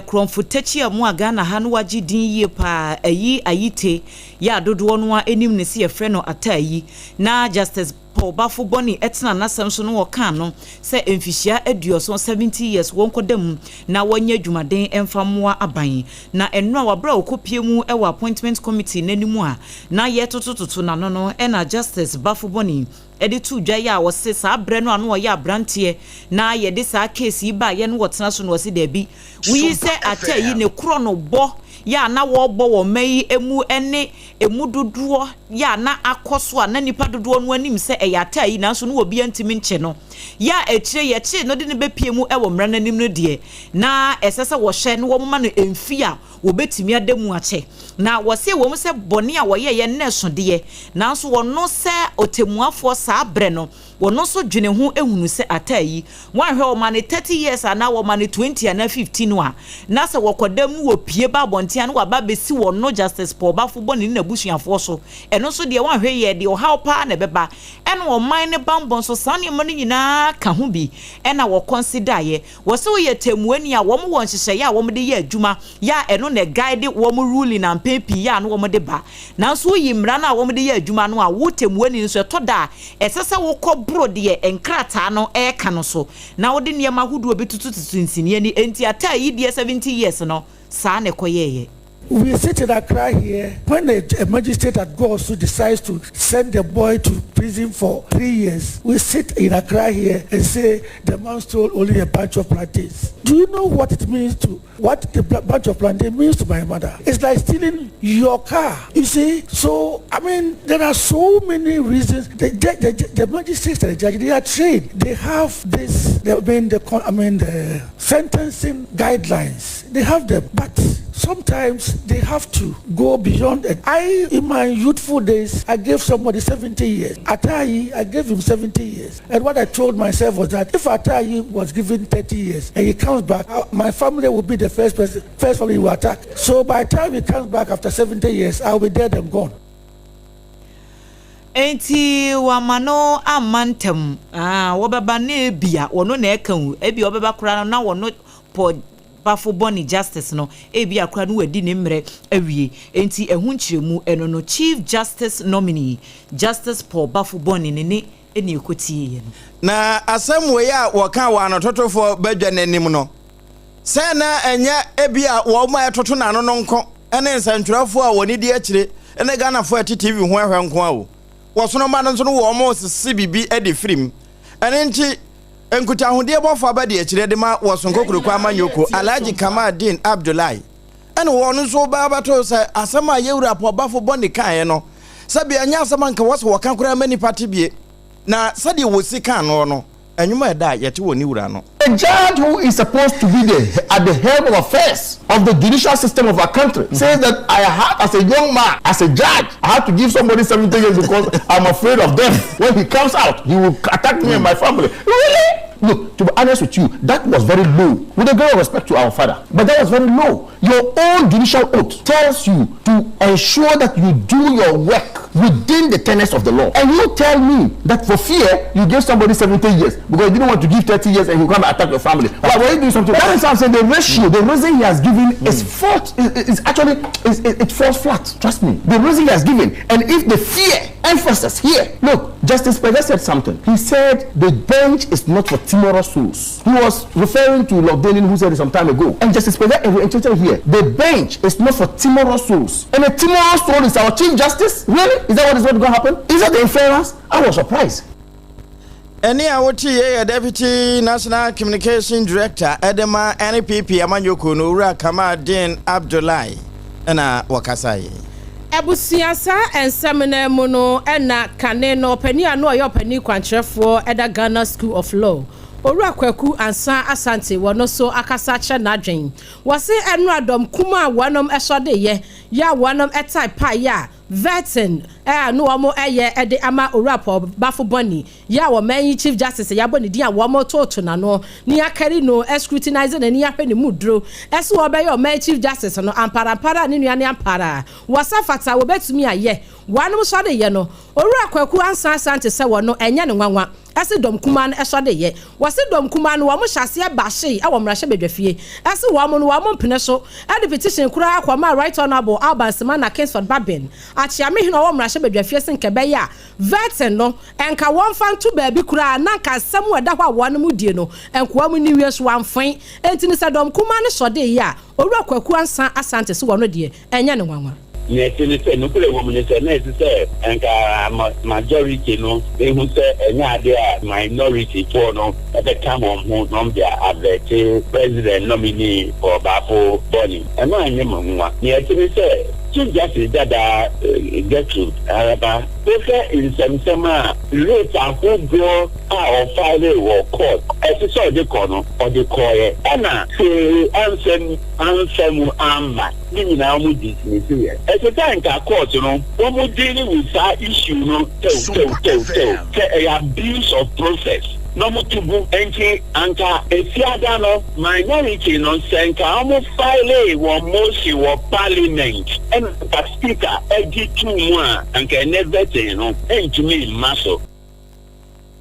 Korɔmfo Takyi a mu a Ghana ha no wagye din yie paa, Ayi Ayite, yɛ a dodoɔ no ara nim no sɛ yɛfrɛ no Atta Ayi, na Justice Paul Baffoe-Bonnie tena n'asɛm so na ɔkaa no sɛ mfihyia 70, 70 years, wɔnkɔda mu na wɔnyɛ adwumaden mfa mmoa aban. Na ɛno a wɔaberɛ a wɔkɔpie mu wɔ Appointment Committee no anim a na yɛretotototo n'ano no na Justice Baffoe-Bonnie de too dwa yi a ɔse saa berɛ no a na ɔyɛ abranteɛ na yɛde saa case yi baeɛ no ɔtena so na ɔse daabi woyi sɛ Atta yi ne korɔ no bɔ yɛ a na wɔrebɔ wɔ ɔman yi mu ne ɛmu dodoɔ yɛ a na akɔ so a na nnipa dodoɔ no anim sɛ ɛyɛ Atta yi nanso na obiara ntumi nkye no yɛ a akyire yɛkyee no de no bɛpie mu wɔ mmara no anim no deɛ na ɛsɛ sɛ wɔhwɛ na wɔma no mfie a wɔbɛtumi ada mu akyɛ. Na wɔse ɛwɔ mu sɛ bɔne a wɔyɛeɛ nnɛɛso deɛ, nanso wɔno sɛ ɔtɛmmuafoɔ saa berɛ no, wɔno nso dwene ho hunu sɛ Ataa yi, woanhwɛ wɔma no 30 years anaa wɔma no 20 anaa 15 a, na sɛ wɔkɔda mu wɔpue ba abɔnten a na waba abɛsi wɔno Justice Paul Bafo bɔne ne n'abusuafoɔ so. Ɛno nso deɛ woanhwɛ yie a ɛde ɔhaw paa na ɛbɛba. Ɛna ɔman no banbɔ nso saa nneɛma no nyinaa ka ho bi ɛna wɔkɔnsidaeɛ. Wɔse woyɛ tɛmmuani a wɔn wɔ nhyehyɛeɛ a wɔn de yɛ adwuma yɛ a ɛno na ɛguide wɔn ruling a mpɛn pii yɛ a na wɔn de ba. Nanso woyi mmara no a wɔn de yɛ adwuma no a wo tɛmmuani nso ɛtɔ da a ɛsɛ sɛ wokɔ boro deɛ nkrataa no ɛreka no so na wode nneɛma ahodoɔ bi tutututu nsini ani. Enti Ataa yi deɛ 70 years no saa na ɛkɔyɛeɛ. We sit in Accra here, when a, a magistrate at Goasu decides to send the boy to prison for three years, we sit in Accra here and say the man stole only a bunch of plantains. Do you know what it means to, what the bunch of plantain means to my mother? It's like stealing your car, you see? So, I mean, there are so many reasons. The, the, the, the magistrates and the judge, they are trained. They have this, they, I mean, the, I mean, the sentencing guidelines. They have them, but sometimes they have to go beyond it. I, in my youthful days, I gave somebody 70 years. Atai, I gave him 70 years. And what I told myself was that if Atai was given 30 years and he comes back, my family will be the first person, first family he will attack. So by the time he comes back after 70 years, I'll be dead and gone. Enti wamma no amma ntɛm. Ah, wɔbɛba na ebia wɔno na ɛka o, ebia wɔbɛba koraa no na wɔno pɔ bafo bɔne justice no, ebia koraa no wadi ne mmerɛ awie. Enti ɛho nkyerɛmu ɛno no Chief Justice nominee, Justice Paul Bafo Bɔne ne ne ɛna ɛkɔtieeɛ no. Na asɛm wei a wɔka wɔ anototofoɔ badwa no anim no, sɛ na ɛnyɛ ebia wɔn a ɛtoto n'ano no nko ne nsɛntwerɛfoɔ a wɔn di akyire ne Ghanafoɔ a ɛte TV ho ɛhwɛ nko a o. Wɔsono mma no nso no wɔn resese biribi de firi mu. Ɛno nti, nkutahodie bɔfoɔ abadiakyire de ma Wɔso Nkokuroko Amanyɔkuo, Alhaji Kamaldeen Abdullahi, ɛna wɔn nso ba bɛtoo sɛ asɛm a Yɛwura Pɔbafo Bɔne kaeɛ no, sɛbi ɛnyɛ asɛm a nka wɔsɛ wɔka koraa ma nnipa te bie, na sɛdeɛ wɔsi kaa noɔ no, ɛnwom a ɛda a yɛte wɔ ne wura no. A judge who is supposed to be the at the helm of affairs of the judicial system of our country mm -hmm. says that I had as a young man, as a judge, I had to give somebody 70 years because I'm afraid of death. When he comes out, he will attack me and my family. Really? Look, to be honest with you, that was very low. With a great respect to our father, but that was very low. Your own judicial oath tells you to ensure that you do your work within the tenets of the law. And you tell me that for fear you gave somebody 70 years because you didn't want to give 30 years and he come and attack your family. Why were you doing something? That is what I'm saying. The ratio, the reason he has given is fault. Is actually is, it, it falls flat. Trust me. The reason he has given, and if the fear emphasis here, look, Justice Kpegah said something. He said the bench is not for timorous souls. He was referring to Lord Denin, who said it some time ago. And Justice Kpegah reiterated here, the bench is not for timorous souls. And a timorous soul is our Chief Justice? Really? Is that what is going to happen? Is that the inference? I was surprised. Ɛnne a wote yei yɛ Deputy National Communication Director de ma NPP amanyɔkuo no, Owura Kamaldeen Abdullahi na wɔkasaeɛ. Abusua saa nsɛm no mu no na kane no ɔpanin a na ɔyɛ ɔpanin kwankyerɛfoɔ da Ghana School of Law, Owura Kwaku Ansah Asante wɔ no so akasa akyerɛ n'adwen. Wɔse ɛnora dɔm kum a wɔnom sɔdeeɛ yɛ a wɔnom tae paeɛ a. Vetting a no wɔn ɛyɛ de ama Owura Paul Baffoe-Bonnie yi a wɔman yi Chief Justice yɛabɔ ne din a wɔn toto n'ano ne akari no, scrutinize no, ne ahwɛ ne mu duro ɛso wɔbɛyɛ ɔman Chief Justice no amparampara a ne nua ne ampara wɔsa fata wɔbɛtumi ayɛ wɔanom sɔre yɛ no. Owura Kwaku Ansa Asante sɛ wɔ no ɛnyɛ ne nwanwa ɛsɛ dɔm kumaa no ɛsɔre yɛ. Wɔsi dɔm kumaa no wɔn hyɛ aseɛ bahyee ɛwɔ mmarahyɛbadwafie ɛsɛ wɔn no wɔn mpene so, ɛde petition koraa kɔma Right Honourable Alban Sumana Kingsford Bagbin, Akyeamehene ɔwɔ mmarahyɛbadwafie, se nkɛbɛyɛ a vetting no ɛnka wɔn fa nto baabi koraa na nka asɛm a ɛda hɔ a wɔn mu die no nkoa mu ni wie so wɔamfoe. Enti no sɛ dɔm kumaa no sɔde yɛ a, Owura Kwaku Ansa Asante so wɔ no deɛ ɛnyɛ ne nwanwa. Nea ɛte ne sɛ, nokorɛ wɔ mu ne sɛ, na ɛsɛ sɛ nka majority no ehu sɛ ɛnyɛ ade a minority foɔ no ɛbɛka wɔn ho na wɔn de avet president nominee for Baffoe-Bonnie. Ɛno anyɛ mo nwa. Nea ɛte ne sɛ, Chief Justice dada Gertrude Araba, wohwɛ nsɛmsɛm a writ ahodoɔ a ɔfile wɔ court ɛsɛ sɛ ɔde kɔ no, ɔde kɔɔɛ, ɛna hwee ansɛm amfa mu amma. Ne nyinaa wɔn dismiss yɛ. Ɛsɛ sɛ nka court no wɔn deal with saa issue no tew tew tew tew sɛ ɛyɛ abuse of process na wɔn to gu. Nti anka Efiada no minority no, sɛ nka wɔn file wɔn motion wɔ parliament ɛna nka Speaker ɛgye tuu mu a, anka ɛnɛ vetting no ɛntumi mma so.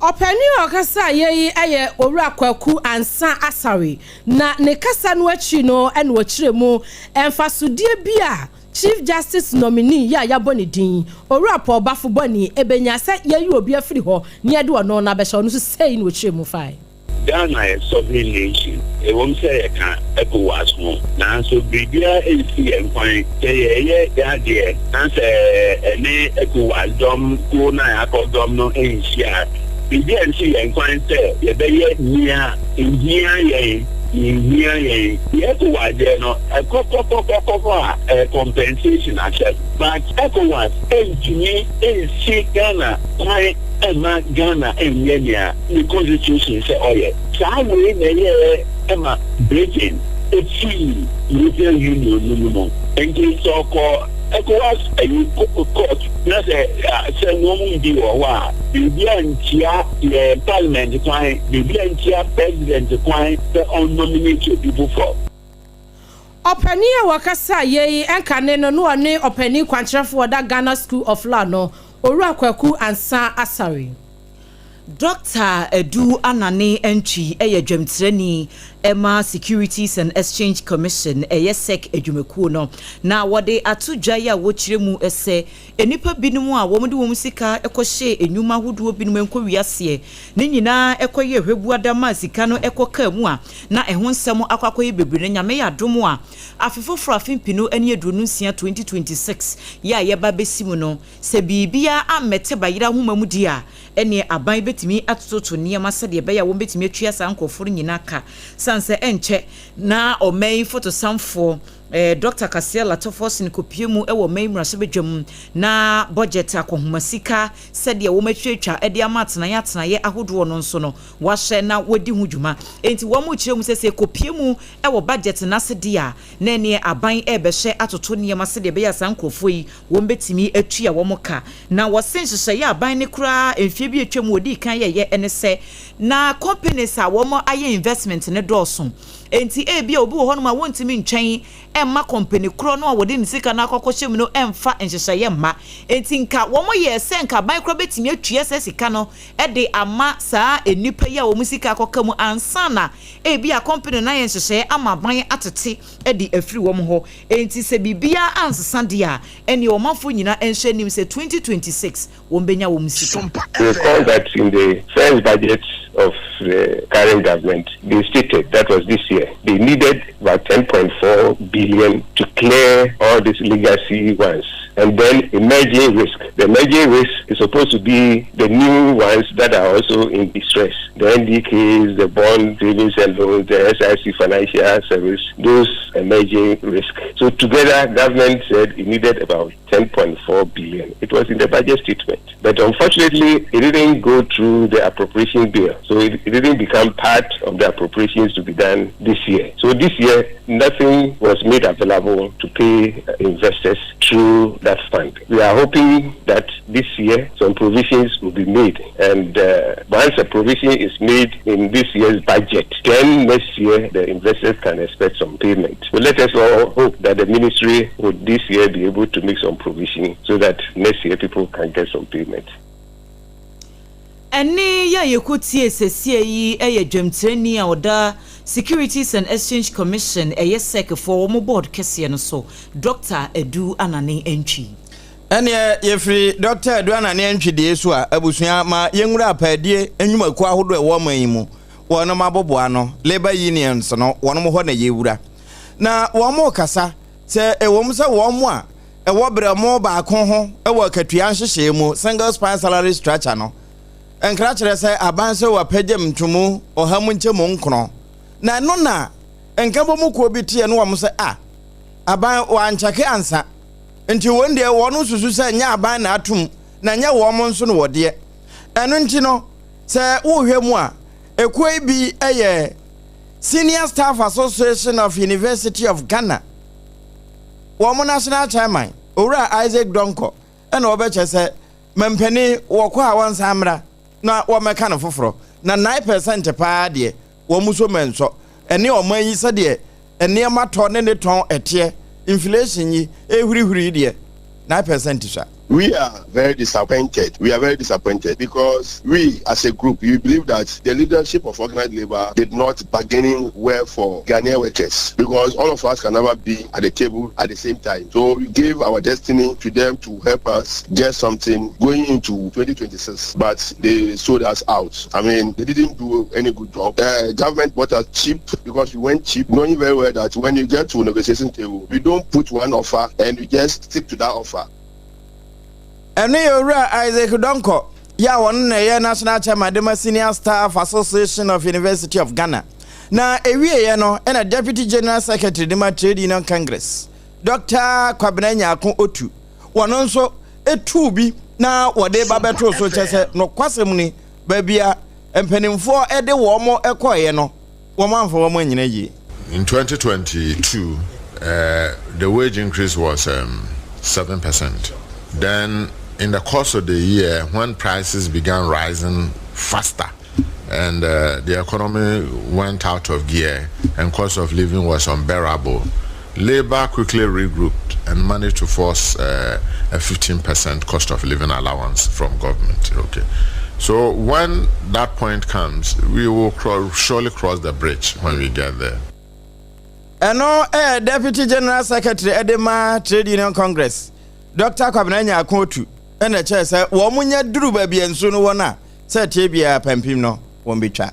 Ɔpanin a ɔkasa yɛ yi yɛ Owura Kwaku Ansa Asare, na ne kasa no akyi no ɛna ɔkyerɛ mu mfasodeɛ bi a Chief Justice nominee yi a yɛabɔ ne din, Owura Paul Baffoe-Bonnie, ebenya sɛ yɛyi obi afiri hɔ ne yɛde ɔno no abɛhyɛ ɔno nso. Sei na ɔkyerɛ mu fae. Ghana yɛ sovereign nation. Ɛwom sɛ yɛka ECOWAS ho, nanso biribiara nsi yɛn kwan sɛ yɛyɛ yɛn adeɛ na sɛ ɛne ECOWAS dɔm kuo no a yɛakɔ dɔm no nhyia a, biribiara nsi yɛn kwan sɛ yɛbɛyɛ nea nhia yɛn nhia yɛn. Yɛ ECOWAS deɛ no, ɛkɔkɔkɔkɔkɔ a ɛyɛ compensation asɛm, but ECOWAS ntumi nsi Ghana kwan ɛma Ghana nyɛ nea ne constitution sɛ ɔyɛ. Saa wei na ɛyɛ ɛma Britain efii European Union no mu no. Nti sɛ ɔkɔ ECOWAS ayi court na sɛ wɔn bi wɔ hɔ a, biribi ntia yɛ parliament kwan, biribi ntia president kwan sɛ ɔnominate obi foforɔ. Ɔpanin a wɔkasa yei nkane no no ɔne ɔpanin kwankyerɛfoɔ ɔda Ghana School of Law no, Owura Kwaku Ansa Asare. Dr. Edu Anane Antwi yɛ dwamtirani ɛma Securities and Exchange Commission, ɛyɛ SEC adwumakuo no, na wɔde ato dwa yi a wɔkyerɛ mu sɛ nnipa binom a wɔde wɔn sika kɔhyɛ nnwuma ahodoɔ binom nkɔ wiaseɛ ne nyinaa ɛkɔyɛ hwɛbuada sika no ɛkɔ kaa mu a na ɛho nsɛm akɔ akɔyɛ bebree. Na Nyame yɛ adom a, afe foforɔ, afe 2026, 2026 yɛ a yɛba bɛsi mu no, sɛ biribiara ammɛte bayerɛ ahoma mu di a, ɛne aban bɛtumi atototo nneɛma sɛdeɛ ɛbɛyɛ a wɔn bɛtumi atua saa nkurɔfoɔ no nyinaa ka, san sɛ ɛnkyɛ na ɔman yi fotosanfoɔ Dr. Cassiel Ato Forson kɔpie mu ɛwɔ ɔman yi mmarahyɛbadwam na budget akɔhoma sika sɛdeɛ wɔn atwatwa de ama atenaeɛ atenaeɛ ahodoɔ no nso no wahyɛ na wɔdi ho dwuma. Enti wɔn mo kyerɛ mu sɛ sɛ kɔpie mu ɛwɔ budget n'ase deɛ a, na ɛneɛ aban ɛrebɛhyɛ atoto nneɛma sɛdeɛ ɛbɛyɛ a saa nkurɔfoɔ yi wɔn bɛtumi atua wɔn ka. Na wɔse nhyehyɛeɛ aban ne koraa mfie bi atwa mu wɔdi kan yɛyɛ ɛne sɛ na companies a wɔn ayɛ investment ne dɔɔso, enti ebi a obi wɔ hɔnom a wɔntumi ntwɛn ɛmma company korɔ no a wɔde ne sika no akɔkɔhyɛ mu no ɛmfa nhyehyɛeɛ mma. Enti nka wɔn yɛ sɛ nka aban korɔ bɛtumi atua sɛ sika no ɛde ama saa nnipa yi a wɔn sika akɔka mu ansa na ebi a company no ayɛ nhyehyɛeɛ ama aban atete ɛde afiri wɔn hɔ. Enti sɛ biribiara ansesa deɛ a, ɛne ɔmanfoɔ nyinaa nhyɛ anim sɛ 2026 wɔn bɛnya wɔn sika. Recall that in the first budget of the current government, they stated, that was this year, they needed about 10.4 billion to clear all these legacy ones. And then emerging risk. The emerging risk is supposed to be the new ones that are also in distress. The NDKs, the bond savings and loans, the SIC financial service, those emerging risk. So together, government said it needed about 10.4 billion. It was in the budget statement. But unfortunately, it didn't go through the appropriation bill. So it, It didn't become part of the appropriations to be done this year. So this year, nothing was made available to pay investors through that fund. We are hoping that this year some provisions will be made. And once a provision is made in this year's budget, then next year the investors can expect some payment. So let us all hope that the ministry would this year be able to make some provision so that next year people can get some payment. Ɛnne yi a yɛkɔtiee seesei yi yɛ dwamtirani a ɔda Securities and Exchange Commission, ɛyɛ sec foɔ wɔn board kɛseɛ no so, Dɔkta Adu Anane Antwi. Ɛnneɛ yɛfiri Dɔkta Adu Anane Antwi deɛ so a, abusua ma yɛnwura apaadie nnwumakuo ahodoɔ a ɛwɔ ɔman yi mu, wɔnom aboboano, Labour Unions no, wɔnom hɔ na yɛwura. Na wɔn rekasa sɛ ɛwom sɛ wɔn a ɛwɔ berɛmo baako ho wɔ akatua nhyehyɛeɛ mu, single spine salary structure, no, nkra kyerɛ sɛ aban sɛ wɔapagyam ntomu ɔha mu nkyɛmu nkron. Na ɛno na nkabɔmu kuo bi teɛ no wɔn sɛ a aban wankyɛke ansa. Nti wɔn deɛ wɔn susu sɛ nyɛ aban na atom na nyɛ wɔn nso no wɔdeɛ. Ɛno nti no, sɛ wohwɛ mu a, ekuo yi bi yɛ Senior Staff Association of University of Ghana. Wɔn national chairman, Owura Isaac Donkor, ɛna wɔbɛkyɛ sɛ mampanin wɔkɔ a wɔnsan mmra na wɔmmɛka no foforɔ na 9% paa deɛ wɔn nso mɛnsɔ ɛne ɔman yi sɛdeɛ nneɛma tɔ ne ne tɔn ɛteɛ inflation yi ehurihuri deɛ 9% sua. We are very disappointed. We are very disappointed because we, as a group, we believe that the leadership of organized labor did not bargaining well for Ghanaian workers because all of us can never be at the table at the same time. So we gave our destiny to them to help us get something going into 2026, but they sold us out. I mean, they didn't do any good job. Government bought us cheap because we went cheap, knowing very well that when you get to a negotiation table, we don't put one offer and we just stick to that offer. Ɛno yɛ Owura Isaac Donkor yɛ a wɔn na ɛyɛ national chairman de ma Senior Staff Association of University of Ghana. Na ewieɛ no ɛna Deputy General Secretary de ma Trade Union Congress, Dr Kwabena Nyarko Otu, wɔn nso etu bi na wɔde ba bɛto so kyɛ sɛ nokwasɛm ni baabi a mpanimfoɔ de wɔn kɔɔeɛ no wɔn amfa wɔn anyina yie. In 2022, the wage increase was 7%. Then, in the course of the year, when prices began rising faster and the economy went out of gear and cost of living was unbearable, Labour quickly regrouped and managed to force a 15% cost of living allowance from government. Okay. So when that point comes, we will surely cross the bridge when we get there. Ɛno ɛyɛ Deputy General Secretary ɛde ma Trade Union Congress, Dr Kwabena Nyarko Otu, ɛna ɛkyerɛ sɛ wɔn nya duru baabi a nsuo no wɔ no a sɛ tie biara pampim no wɔn bɛtwa.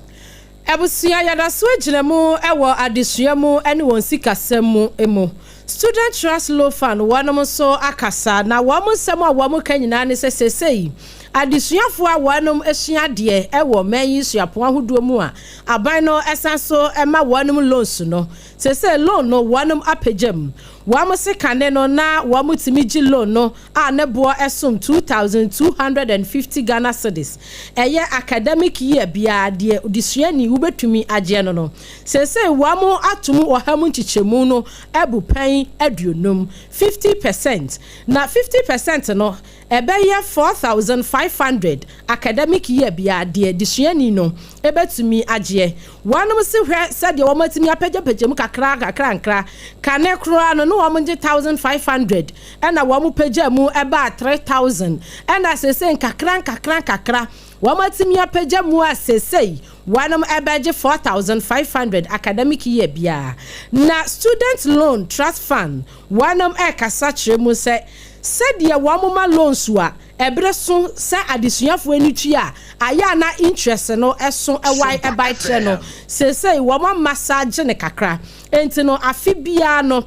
Abusua yɛda so agyina mu wɔ adesua mu ne wɔn sikasɛm mu mu. Student Trust Loan Fund wɔnom nso akasa na wɔn nsɛm a wɔn ka nyinaa ne sɛ seesei adesuafoɔ a wɔnom asua adeɛ wɔ man yi suapɔn ahodoɔ mu a aban no ɛsan so ma wɔnom loans no, seesei loan no wɔnom apagya mu. Wɔn se kane no na wɔn tumi gye loan no a ne boɔ ɛsom 2,250 Ghana cedis ɛyɛ academic year biara deɛ desuani wobɛtumi agyeɛ no, seesei wɔn ato mu ɔha mu nkyekyɛmu no abu pɛn 50, 50%, na 50% no ɛbɛyɛ 4,500 academic year biara deɛ desuani no ɛbɛtumi agyeɛ. Wɔnom si hwɛ sɛdeɛ wɔn atumi apagyapagya mu kakra kakra nkra kane koraa no ne wɔn gye 1,500 ɛna wɔn pagya mu ɛbaa 3,000 ɛna sese nkakra nkakra nkakra wɔn atumi apagya mu a sesei wɔnom ɛbɛgye 4,500 academic year biara. Na Student Loan Trust Fund wɔnom ɛrekasa kyerɛ mu sɛ sɛdeɛ wɔn ma loans a ɛberɛ so sɛ adesuafoɔ ani tua a ayɛ a na interest no ɛso ɛwae ɛbae kyerɛ no, seesei wɔn ama saa gye ne kakra nti no afe biara no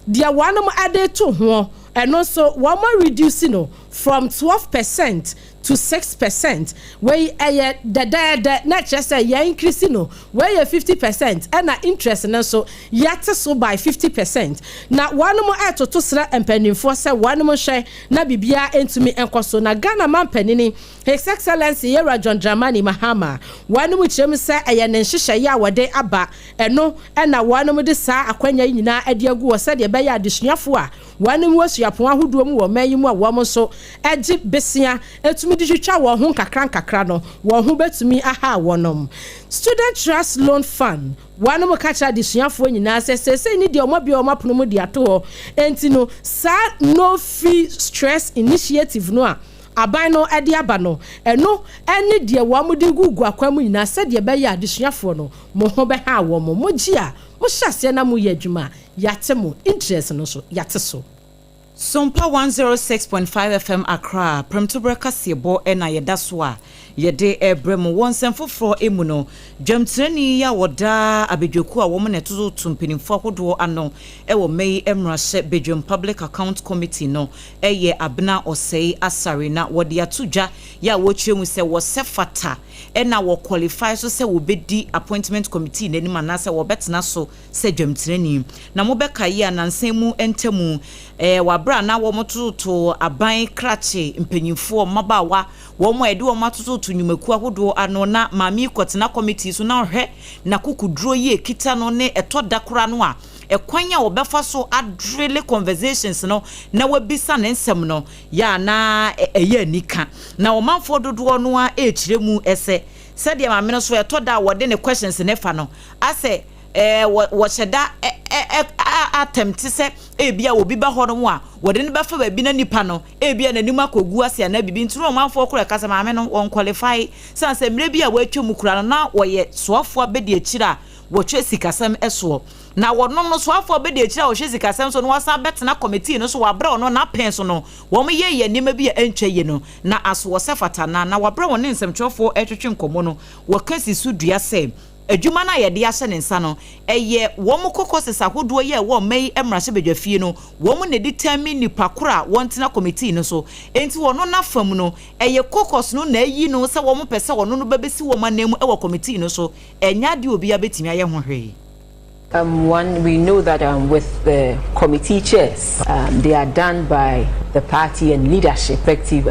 deɛ wɔnom ɛde to ho ɛno nso wɔn reduce no. from 12% to 6%. Wei ɛyɛ dɛdɛɛdɛ na kyerɛ sɛ yɛn increase no, wei yɛ 50%, ɛna interest no nso yɛate so by 50%. Na wɔnom ɛtoto srɛ mpanimfoɔ sɛ wɔnom hwɛ na biribiara ntumi nkɔ so. Na Ghana man panini, His Excellency Yɛwura John Dramani Mahama, wɔnom kyerɛ mu sɛ ɛyɛ ne nhyehyɛeɛ a wɔde aba ɛno, ɛna wɔnom de saa akwanya yi nyinaa de agu wɔ sɛdeɛ ɛbɛyɛ adesuafoɔ a wɔnom wɔ suapɔn ahodoɔ mu wɔ ɔman yi mu a wɔn nso gye besia etumi de twitwa wɔn ho nkakra nkakra no, wɔn ho bɛtumi aha wɔnom. Student Trust Loan Fund, wɔnom ka kyerɛ adesuafoɔ nyinaa sɛ seesei ne deɛ wɔn abue wɔn apono mu de ato hɔ, enti no saa No Fee Stress Initiative no a aban no de aba no, ɛno ne deɛ wɔn de gugu akwan mu nyinaa sɛdeɛ ɛbɛyɛ adesuafoɔ no mo ho bɛha wɔn. Mo gye a mohyɛ aseɛ na moyɛ adwuma a, yɛate mo interest no so, yɛate so. Sompa 106.5 FM Accra, Prɛmtoberɛ kaseɛbɔ na yɛda so a yɛde rebrɛ mo. Wɔ nsɛm foforɔ mu no, dwamtenani yi a wɔda abadwakuo a wɔn na ɛtototo mpanimfoɔ ahodoɔ ano wɔ mma yi mmarahyɛ badwam Public Account Committee no yɛ Abena Osei Asare, na wɔde ato dwa yɛ a wɔrekyerɛ mu sɛ wɔsɛ fata na wɔ qualify so sɛ wɔbɛdi Appointment Committee no anim anaasɛ wɔbɛtena so sɛ dwamtenani. Na mobɛkae a nansa mu ntamu wɔ aberɛ a na wɔtototo aban krakye mpanyinfoɔ, mmabaawa, wɔn a yɛde wɔn atototo nnwumakuo ahodoɔ ano, na maame yi kɔtena committee so na ɔhwɛ n'akokoduro yi ekita no ne ɛtɔ da koraa no a ɛkwan a wɔbɛfa so adrille conversations no na wabisa ne nsɛm no yɛ a na ɛyɛ anika. Na ɔmanfoɔ dodoɔ no a ɛrekyerɛ mu sɛ sɛdeɛ maame no so ɛtɔ da a wɔde ne questions ne fa no asɛ wɔhyɛ da attempt sɛ ebi a obi ba hɔ nom a wɔde no bɛfa baabi na nipa no ebi a n'anim akɔgu ase anaa biribi nti na ɔmanfoɔ koraa ɛka sɛ maame no wɔn qualify san sɛ mmerɛ bi a wɔatwa mu koraa no na wɔyɛ soafoɔ abɛdi akyire a wɔtwe sikasɛm soɔ, na wɔno no soafoɔ abɛdi akyire a wɔhwɛ sikasɛm so no wɔasan bɛtena committee no so wɔabrɛ ɔno n'apɛn so no wɔn yɛ yɛ nneɛma bi a ɛntwa yie no na aso wɔsɛ fata na wɔabrɛ wɔn ne nsɛmtwerɛfoɔ ɛretwetwe nkɔmmɔ no, wɔka si so dua sɛ adwuma no a yɛde ahyɛ ne nsa no, ɛyɛ wɔn caucuses ahodoɔ yi a ɛwɔ ɔman yi mmarahyɛbadwafie no, wɔn na determine nipa koro a wɔntena committee no so. Enti wɔno n'afam no, ɛyɛ caucus no na ayi no sɛ wɔn pɛ sɛ ɔno no bɛbɛsi wɔn anan mu wɔ committee no so. Ɛnyɛ adeɛ obiara bɛtumi ayɛ ho hwee. One, we know that with the committee chairs, they are done by the party and leadership, respective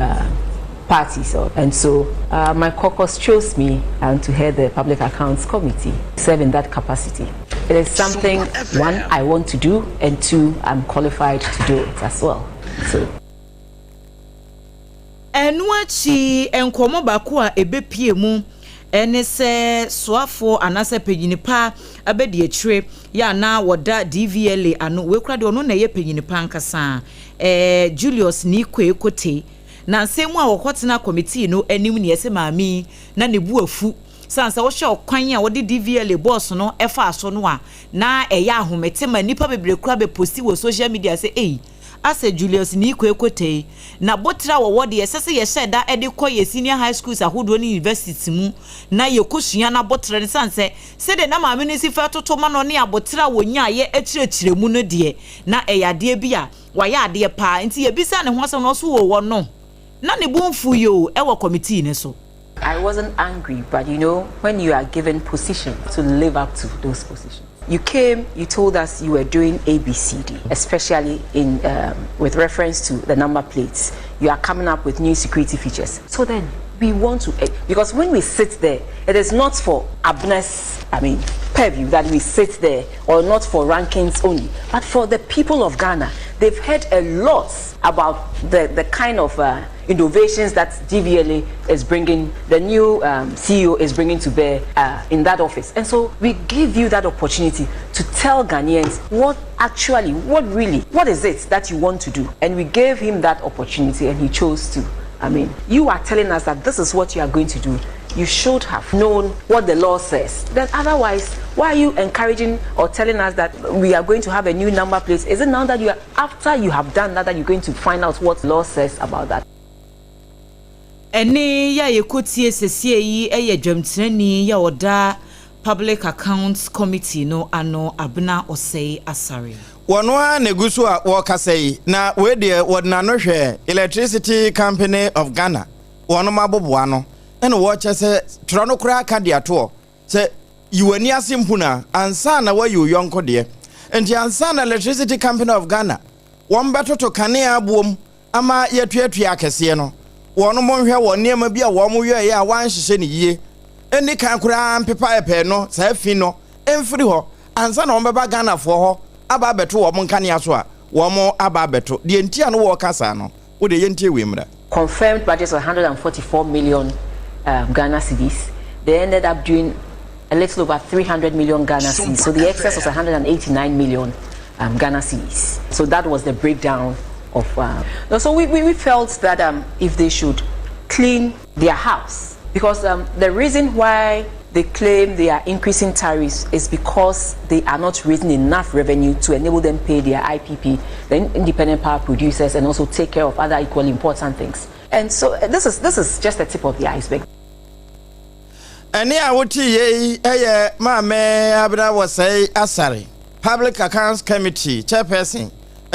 parties. And so my caucus chose me to head the Public Accounts Committee, serve in that capacity. It is something, one, I want to do, and two, I'm qualified to do it as well. So. Ɛno akyi, nkɔmmɔ baako a ɛbɛpie mu ɛne sɛ soafoɔ anaasɛ panyini pa abɛdi akyire yɛ anaa wɔda DVLA ano, wei kora deɛ ɔno na ɛyɛ panyini pa ankasa, Julius Neequaye Kotey, na nsɛm mu a wɔkɔtena committee no anim neɛ sɛ maame yi na ne bu afu san sɛ wɔhyɛ ɔkwan a wɔde DVLA boss no ɛfa so no a na ɛyɛ ahomete ma nnipa bebree kora bɛpost wɔ social media sɛ ei, asɛ Julius Neequaye Kotey na botra a wɔwɔ deɛ ɛsɛ sɛ yɛhyɛ da de kɔ yɛ senior high schools ahodoɔ ne universities mu na yɛkɔsua na abotrɛ no san sɛ sɛdeɛ na maame no si fa toto ma no ne abotrɛ a wɔnyaayɛ akyerɛkyerɛ mu no deɛ, na ɛyɛ adeɛ bi a wayɛ adeɛ paa. Nti yɛbisa ne ho asɛm no, ɔso wɔ wɔ no na ne bo mfu yi o ɛwɔ committee ne so. I wasn't angry, but when you are given position, to live up to those positions. You came, you told us you were doing ABCD, especially in with reference to the number plates. You are coming up with new security features. So then we want to, because when we sit there, it is not for Abena's, I mean, purview that we sit there, or not for rankings only, but for the people of Ghana. They've heard a lot about the kind of innovations that DVLA is bringing, the new CEO is bringing to bear in that office. And so we give you that opportunity to tell Ghanaians what actually, what really, what is it that you want to do? And we gave him that opportunity and he chose to. I mean, you are telling us that this is what you are going to do. You should have known what the law says. Then otherwise, why are you encouraging or telling us that we are going to have a new number plate? Is it now that you are, after you have done that, that you're going to find out what law says about that? Ɛne yɛ a yɛkɔtie sesie yi yɛ dwamtenani yɛ ɔda Public Accounts Committee no ano, Abena Osei Asare. Wɔno ara na egu so a wɔrekasa yi, na wei deɛ wɔde n'ano hwɛ Electricity Company of Ghana wɔnom aboboa ano ɛna wɔrekyɛ sɛ twerɛ no koraa ka de atoɔ sɛ yi w'ani ase mpuna ansa na woayi wo yɔnko deɛ. Nti ansa na Electricity Company of Ghana wɔn bɛtoto kanea aboom ama yɛatuatua akɛseɛ no, wɔnom nhwɛ wɔn nneɛma bi a wɔn yɔeɛ a wɔanhyehyɛ no yie nni kan koraa mpepa ɛpɛɛ no saa fi no mfiri hɔ ansa na wɔn bɛba Ghanafoɔ hɔ aba abɛto wɔn nkanea so a wɔn aba abɛto. Deɛ nti a no wɔreka saa no, wo deɛ yɛntie wei mmra. Confirmed budget of 144 million um, Ghana cedis. They ended up doing a little over 300 million Ghana cedis. So the excess was 189 million um, Ghana cedis. So that was the breakdown of. Uh, so we, we, we felt that um, if they should clean their house, because um, the reason why they claim they are increasing tariffs is because they are not raising enough revenue to enable them pay their IPP, the independent power producers, and also take care of other equally important things. And so uh, this is this is just the tip of the iceberg. Ɛnne a wote yei yɛ Maame Abena Wɔsɛe Asare, Public Accounts Committee Chairperson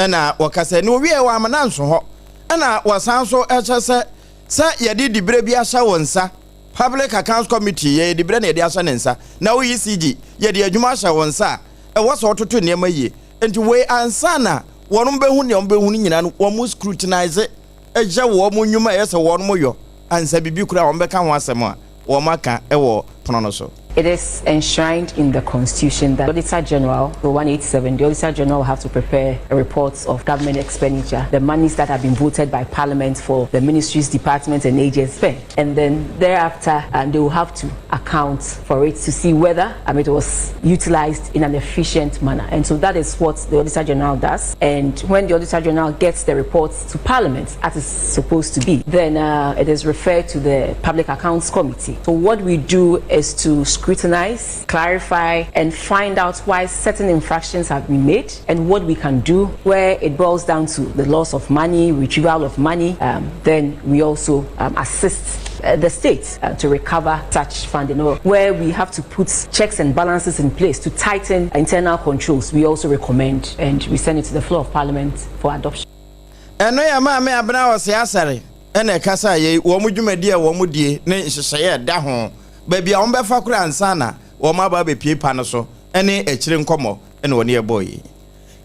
na wɔkasa ni. Wɔwieɛ wɔ amena nso hɔ na wɔsan nso kyerɛ sɛ sɛ yɛde diberɛ bi ahyɛ wo nsa, Public Accounts Committee yɛyɛ diberɛ na yɛde ahyɛ ne nsa, na wo ECG yɛde adwuma ahyɛ wo nsa a, ɛwɔ sɛ wɔtoto nneɛma yie. Nti wei ansa na wɔn bɛhu nea wɔn bɛhu no nyinaa no, wɔn scrutinise yɛ wɔn nnwuma a ɛyɛ sɛ wɔn yɔ ansa biribi koraa wɔn bɛka ho asɛm a wɔn aka wɔ pono no so. It is enshrined in the Constitution that the Auditor General, the 187, the Auditor General will have to prepare a report of government expenditure, the monies that have been voted by Parliament for the ministries, departments and agencies spent. And then thereafter, um, they will have to account for it to see whether um, it was utilized in an efficient manner. And so that is what the Auditor General does. And when the Auditor General gets the reports to Parliament, as it's supposed to be, then uh, it is referred to the Public Accounts Committee. So what we do is to scrutinize, clarify, and find out why certain infractions have been made and what we can do. Where it boils down to the loss of money, retrieval of money, um, then we also um, assist uh, the state uh, to recover such funding or where we have to put checks and balances in place to tighten internal controls we also recommend and we send it to the floor of parliament for adoption. Ɛno yɛ Maame Abena Osei Asare na ɛkasa yei, wɔn dwumadi a wɔn die ne nhyehyɛeɛ a ɛda ho, baabi a wɔbɛfa koraa ansa na wɔn aba abɛpue pa no so ne akyire nkɔmmɔ na wɔne yɛn bɔɔ yi.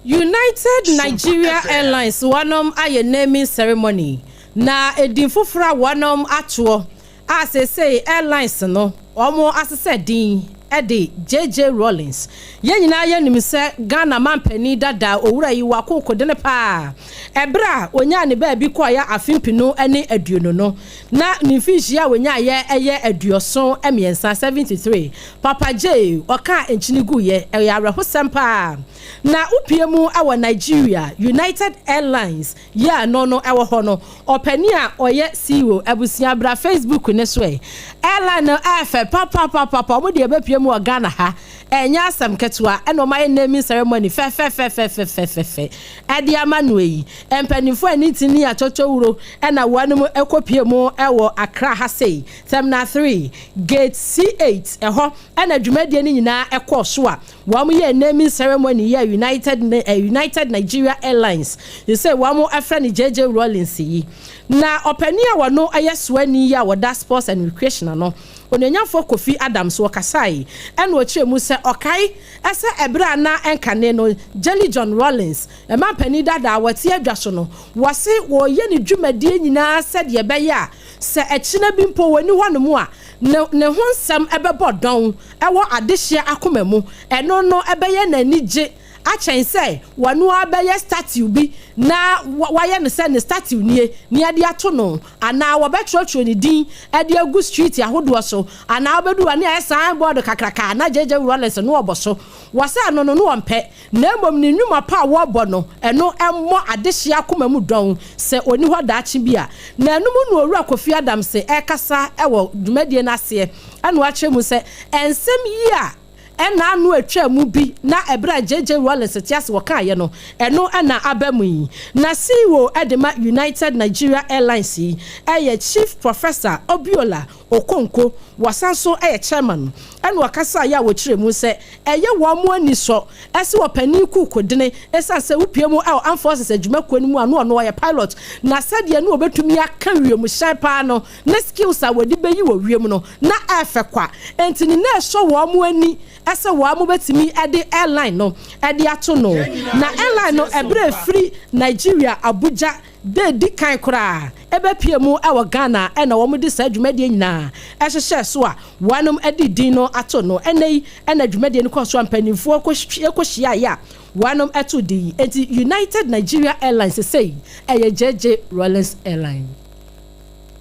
United Nigeria Airlines wɔnom ayɛ naming ceremony na edin foforɔ a wɔnom atoɔ a seesei airlines no wɔn asesa din de JJ Rawlings. Yɛn nyinaa yɛnim sɛ Ghana manpanin dada owura yi wako kodene paa. Ɛberɛ a ɔnyaa ne baabi kɔeɛ afe mpenu ne aduonu no, na ne mfinhyia a ɔnyaeɛ yɛ 73, 73. Papa Jay, ɔkaa nkyene guiɛ. Ɛyɛ awerɛhosɛm paa. Na wopue mu wɔ Nigeria, United Airlines yi a ɛno no ɛwɔ hɔ no, ɔpanin a ɔyɛ CEO, abusua bra Facebook no so ɛ. Airline no ɛɛfɛ papapapapa, wɔn deɛ ɛbɛpue mu wɔ Ghana ha, ɛnyɛ asɛm ketewa, ɛna wɔn ayɛ naming ceremony fɛfɛfɛfɛfɛfɛ ɛde ama no yi. Mpanimfoɔ a ne ti ne atwɔtwɔwuro ɛna wɔn ɛkɔpue mu wɔ Accra ha sei, Terminal 3, Gate C8, ɛhɔ ɛna dwumadie no nyinaa ɛkɔɔ so a Wɔn yɛɛ naming ceremony yi a United United Nigeria Airlines sesei wɔn frɛ no JJ Rawlings yi. Na ɔpanin a ɔno yɛ soani yi a ɔda Sports and Recreation ano, Onuonyamfoɔ Kofi Adams ɔkasae ɛna ɔkyerɛɛ mu sɛ ɔkae sɛ ɛberɛ a na ɛnkane no Jelly John Rawlings mampanin dada a ɔte adwa so no wɔse wɔreyɛ ne dwumadie nyinaa sɛdeɛ ɛbɛyɛ a sɛ ɛkyena bi mpo ɔnni hɔnom a ne ne ho nsɛm bɛbɔ dɔn wɔ adehyeɛ akoma mu, ɛno no bɛyɛ no anigye akyɛn sɛ ɔno ara bɛyɛ statue bi na wayɛ no sɛ ne statue nie na yɛde ato no, anaa wɔbɛtwerɛtwerɛ ne din de agu street ahodoɔ so, anaa wobɛduru hɔ a ne ayɛ sign board kakraka na JJ Rawlings no ɔbɔ so. Wɔ sɛ ɛno no, na ɔmpɛ, na mmom ne nnwuma pa a wɔbɔ no, ɛno mmɔ adehyeɛ akoma mu dɔn sɛ ɔnni hɔ daakye bi a. Na ɛno mu na Owura Kofi Adams rekasa wɔ dwumadie no aseɛ na wakyerɛ mu sɛ nsɛm yi a. Ɛna ano atwa mu bi na ɛberɛ a JJ Rawlings te ase wɔkaeɛ no, ɛno na aba mu yi. Na CEO de ma United Nigeria Airlines yi yɛ Chief Professor Obiola Okonkwo, wɔsan nso yɛ Chairman. Ɛna ɔkasaeɛ a wɔkyerɛ mu sɛ ɛyɛ wɔn anisɔ sɛ ɔpanin Kuukodene ɛsiane sɛ wopue mu wɔ Armed Forces adwumakuo no mu a na ɔno ɔyɛ pilot na sɛdeɛ na ɔbɛtumi aka wiemhyɛn paa no ne skills a wɔde bɛyi wɔ wiem no na ɛfɛ kwa enti ne na ɛsɔ wɔn ani sɛ wɔn bɛtumi de airline no de ato no. Na airline no ɛberɛ ɛfiri Nigeria Abuja da ɛdi kan koraa ɛbɛpue mu wɔ Ghana na wɔn de saa dwumadie nyinaa hyehyɛɛ so a wɔn de din no ato no. Ɛnɛ yi na dwumadie no kɔɔ so a mpanimfoɔ kɔ hyiaeɛ a wɔn to din yi. Enti United Nigeria Airlines sesei ɛyɛ JJ Rawlings Airline.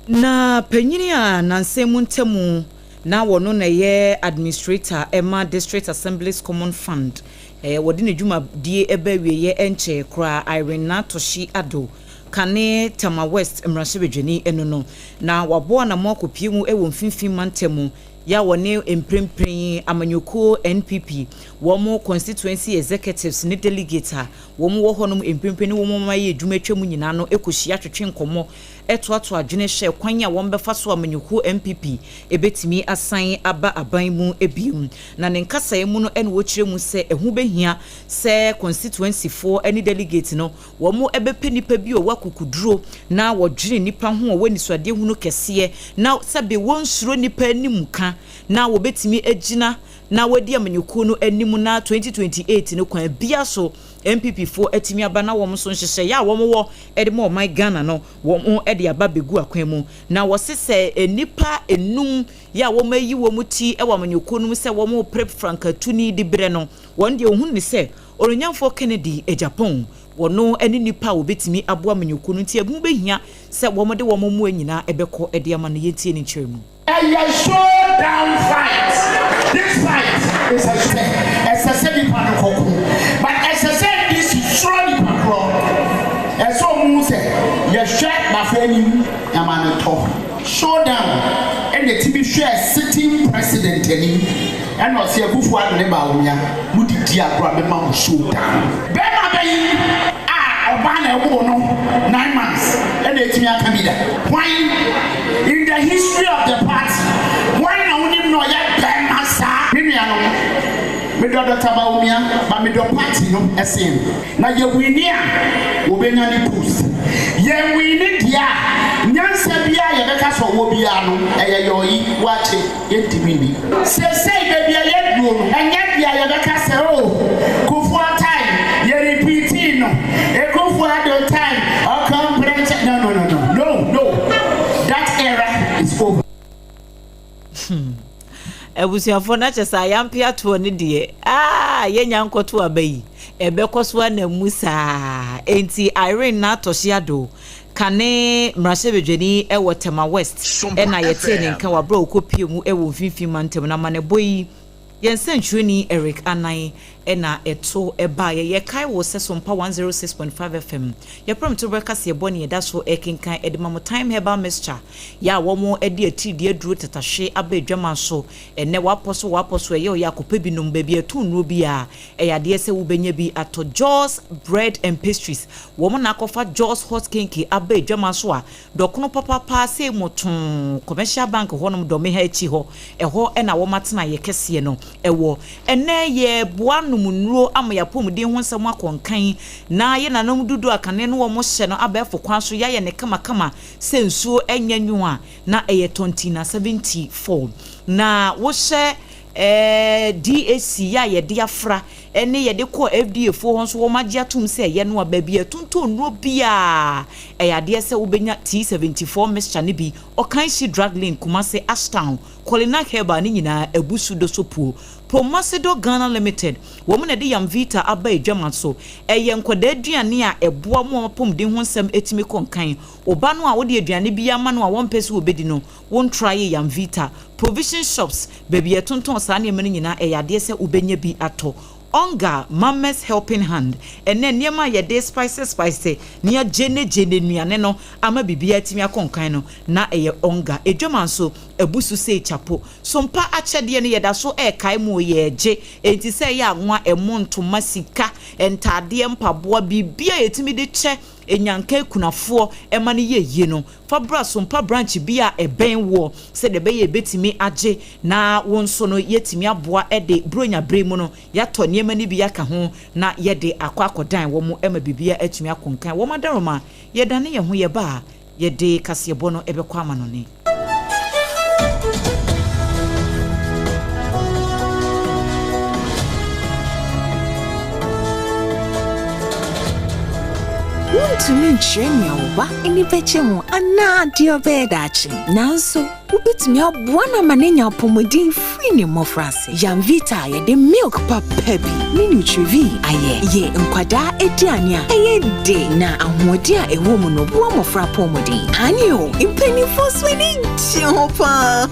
Na panyini a nansa mu ntamu na wɔno na ɛyɛ administrator ɛma District Assemblies Common Fund, wɔde ne dwumadie ɛba awieeɛ nkyɛe koraa, Irene Naa Torshie Addo, kane Tema West mmarahyɛbadwani ɛno no, na waboa anamo akɔpie mu ɛwɔ Mfimfini Mantam yɛ a wɔne mprempren amanyɔkuo NPP wɔn constituency executives ne delegate a wɔn wɔ hɔnom mprempren ne wɔn ayɛ adwuma atwa mu nyinaa no kɔhyia twetwe nkɔmmɔ, ɛtoato adwene hyɛ kwan a wɔn bɛfa so amanyɔkuo NPP ebɛtumi asan aba aban mu ebiem. Na ne nkasaeɛ mu no, ɛna wɔkyerɛ mu sɛ ɛho bɛhia sɛ constituency foɔ ne delegate no wɔn bɛpɛ nipa bi a ɔwɔ akukuduro na wɔdwene nipa ho, a ɔwɔ anisoadeɛ hunu kɛseɛ, na sɛbe wɔnsuro nipa anim ka na wɔbɛtumi agyina na wɔadi amanyɔkuo no anim na 2028 no kwan bia so NPP foɔ atumi aba, na wɔn nso nhyehyɛeɛ a wɔn wɔ de ma ɔman Ghana no wɔn de aba bɛgu akwan mu. Na wɔse sɛ nnipa enum yɛ a wɔn ayi wɔn ti wɔ amanyɔkuo no mu sɛ wɔn repere frankatuni de berɛ no, wɔn deɛ ohun ne sɛ Ononyamfoɔ Kennedy Agyapong wɔno ne nipa a wɔbɛtumi aboa amanyɔkuo no, nti ɛho bɛhia sɛ wɔn de wɔn mmoa nyinaa ɛbɛkɔ de ama no. Yɛntie ne nkyerɛ mu. Ɛyɛ showdown fight. This fight is a sɛ ɛsɛ sɛ nipa no kɔko, but ɛsɛ sɛ NDC soro nipa korɔ ɛsɛ ɔmo sɛ yɛhwɛ n'afɛ anim nyama no tɔ showdown. Ɛna ti bi hwɛ sitting president anim, ɛna ɔsɛ Akufo Addo ne Bawumia mo didi agorɔ a mɛma mo showdown. Bɛrima bɛyi a ɔbaa na ɛwɔ no 9 months ɛna etimi aka bi da. Hwan in the history of the party, hwan na wonim na ɔyɛ bɛrima saa? Me nuanom, medɔ Dr. Bawumia ba, medɔ party no ɛsen na yɛwin a wɔbɛnya ne post. Yɛwin deɛ a, nyansa biara yɛbɛka sɛ ɔwɔ biara no ɛyɛ yɔyi wakye yɛntumi ni. Sesei baabi a yɛduro no, ɛnyɛ deɛ yɛbɛka sɛ o Kufuor time yɛ repeating no, Akufo Addo time ɔkɔmprɛnkyɛ. No, no, no, no, no, no, that era is over. Abusuafoɔ no akyɛ sɛ ayampe atoɔ no deɛ aa yɛnya nkɔto aba yi, ɛbɛkɔ so anam mu saa. Enti Irene Naa Torshie Addo, kane mmarahyɛbadwani ɛwɔ Tema West, ɛna yɛtee ne nka wɔ aberɛ a ɔkɔpie mu ɛwɔ Mfimfini Mantam no amanebɔ yi. Yɛn nsɛntwerɛni Eric Anan ɛna ɛto ɛbaeɛ. Yɛkae wɔ sɛ Sompa 106.5 FM yɛprɛm to berɛ kaseɛ bɔ ne yɛda so ɛkenkan ɛde ma mo. Time Herbal Mixture yɛ a wɔn ɛde atiridie aduro tatahwe aba adwama so ɛnɛ wapɔ so wapɔ so ɛyɛ ɔyɛ akɔpɛ binom baabi ɛto nnuro bi a ɛyɛ adeɛ sɛ wobɛnya bi atɔ. Jaws Bread and Pastries, wɔn na akɔfa Jaws Hot Kenke aba adwama so a dɔkono papapa sɛ mu too Commercial Bank hɔnom dɔme ha akyi hɔ, ɛhɔ ɛna wɔn atena yɛ kɛseɛ no ɛwɔ. Ɛnɛ yɛboa nom nnuro ama yɛapɔmuden ho nsɛm akɔnkan na yɛ nanom dodo a kane no wɔn hyɛ no abɛɛfo kwan so yɛayɛ ne kamakama sɛ nsuo ɛnyɛ nwo a na ɛyɛ tɔntina 74 na wohyɛ DAC yɛ a yɛde afra ɛne yɛde kɔ FDA foɔ hɔ nso wɔn agye atum sɛ ɛyɛ no a baabi ɛtontɔn nnuro biara ɛyɛ adeɛ sɛ wobɛnya T74 mixture no bi. Ɔkan Drug Lane, Kumase, Ashtown, Colina Herbal ne nyinaa abusu do so puo. Promasido Ghana Limited, wɔn na de Yam Vita aba adwama so. Ɛyɛ nkwadaa aduane a ɛboa mu a apɔmuden ho nsɛm etumi kɔ nkan. Ɔba no a wode aduane bi ama no a wɔmpɛ sɛ wɔbɛdi no, wɔn try Yam Vita. Provision shops, baabi yɛtontɔn saa nneɛma no nyinaa, ɛyɛ adeɛ sɛ wobɛnya bi atɔ. Onga Mama's Helping Hand, ɛnɛ nneɛma a yɛde spice spice ne agyene gyene nnuane no ama biribiara atumi akɔ nkan no na ɛyɛ Onga. Edwama nso. Abu so sei kyapo. Sompa akyɛdeɛ no yɛda so rekae mo o, yɛregye. Enti sɛ ɛyɛ anwa, ɛmo, ntoma, sika, ntaadeɛ, mpaboa, biribiara a yɛtumi de kyɛ Nyanka akunafoɔ ma no yɛ yie no, fa bra Sompa branch bi a ɛbɛn woɔ sɛdeɛ ɛbɛyɛ yɛbɛtumi agye na wo nso no yɛatumi aboa de Buronya berɛ mu no yɛatɔ nneɛma no bi aka ho na yɛde akɔ akɔdan wɔn ma biribiara atumi akonkan wɔn adaworoma. Yɛdane yɛn ho yɛba a, yɛde kaseɛbɔ no bɛkɔ amanɔne. Wuntumi nkyerɛ nea wo ba ani bɛgye ho anaa deɛ ɔbɛyɛ daakye, nanso wubetumi aboa no ama no anya apɔwmuden firi ne mmofraase. Yamvita a yɛde milk papa bi ne Nutrivie ayɛ yɛ nkwadaa aduane a ɛyɛ de na ahoɔden a ɛwɔ mu no boa mmɔfra apɔwmuden. Aane o, mpanimfoɔ nso ani gye ho paa.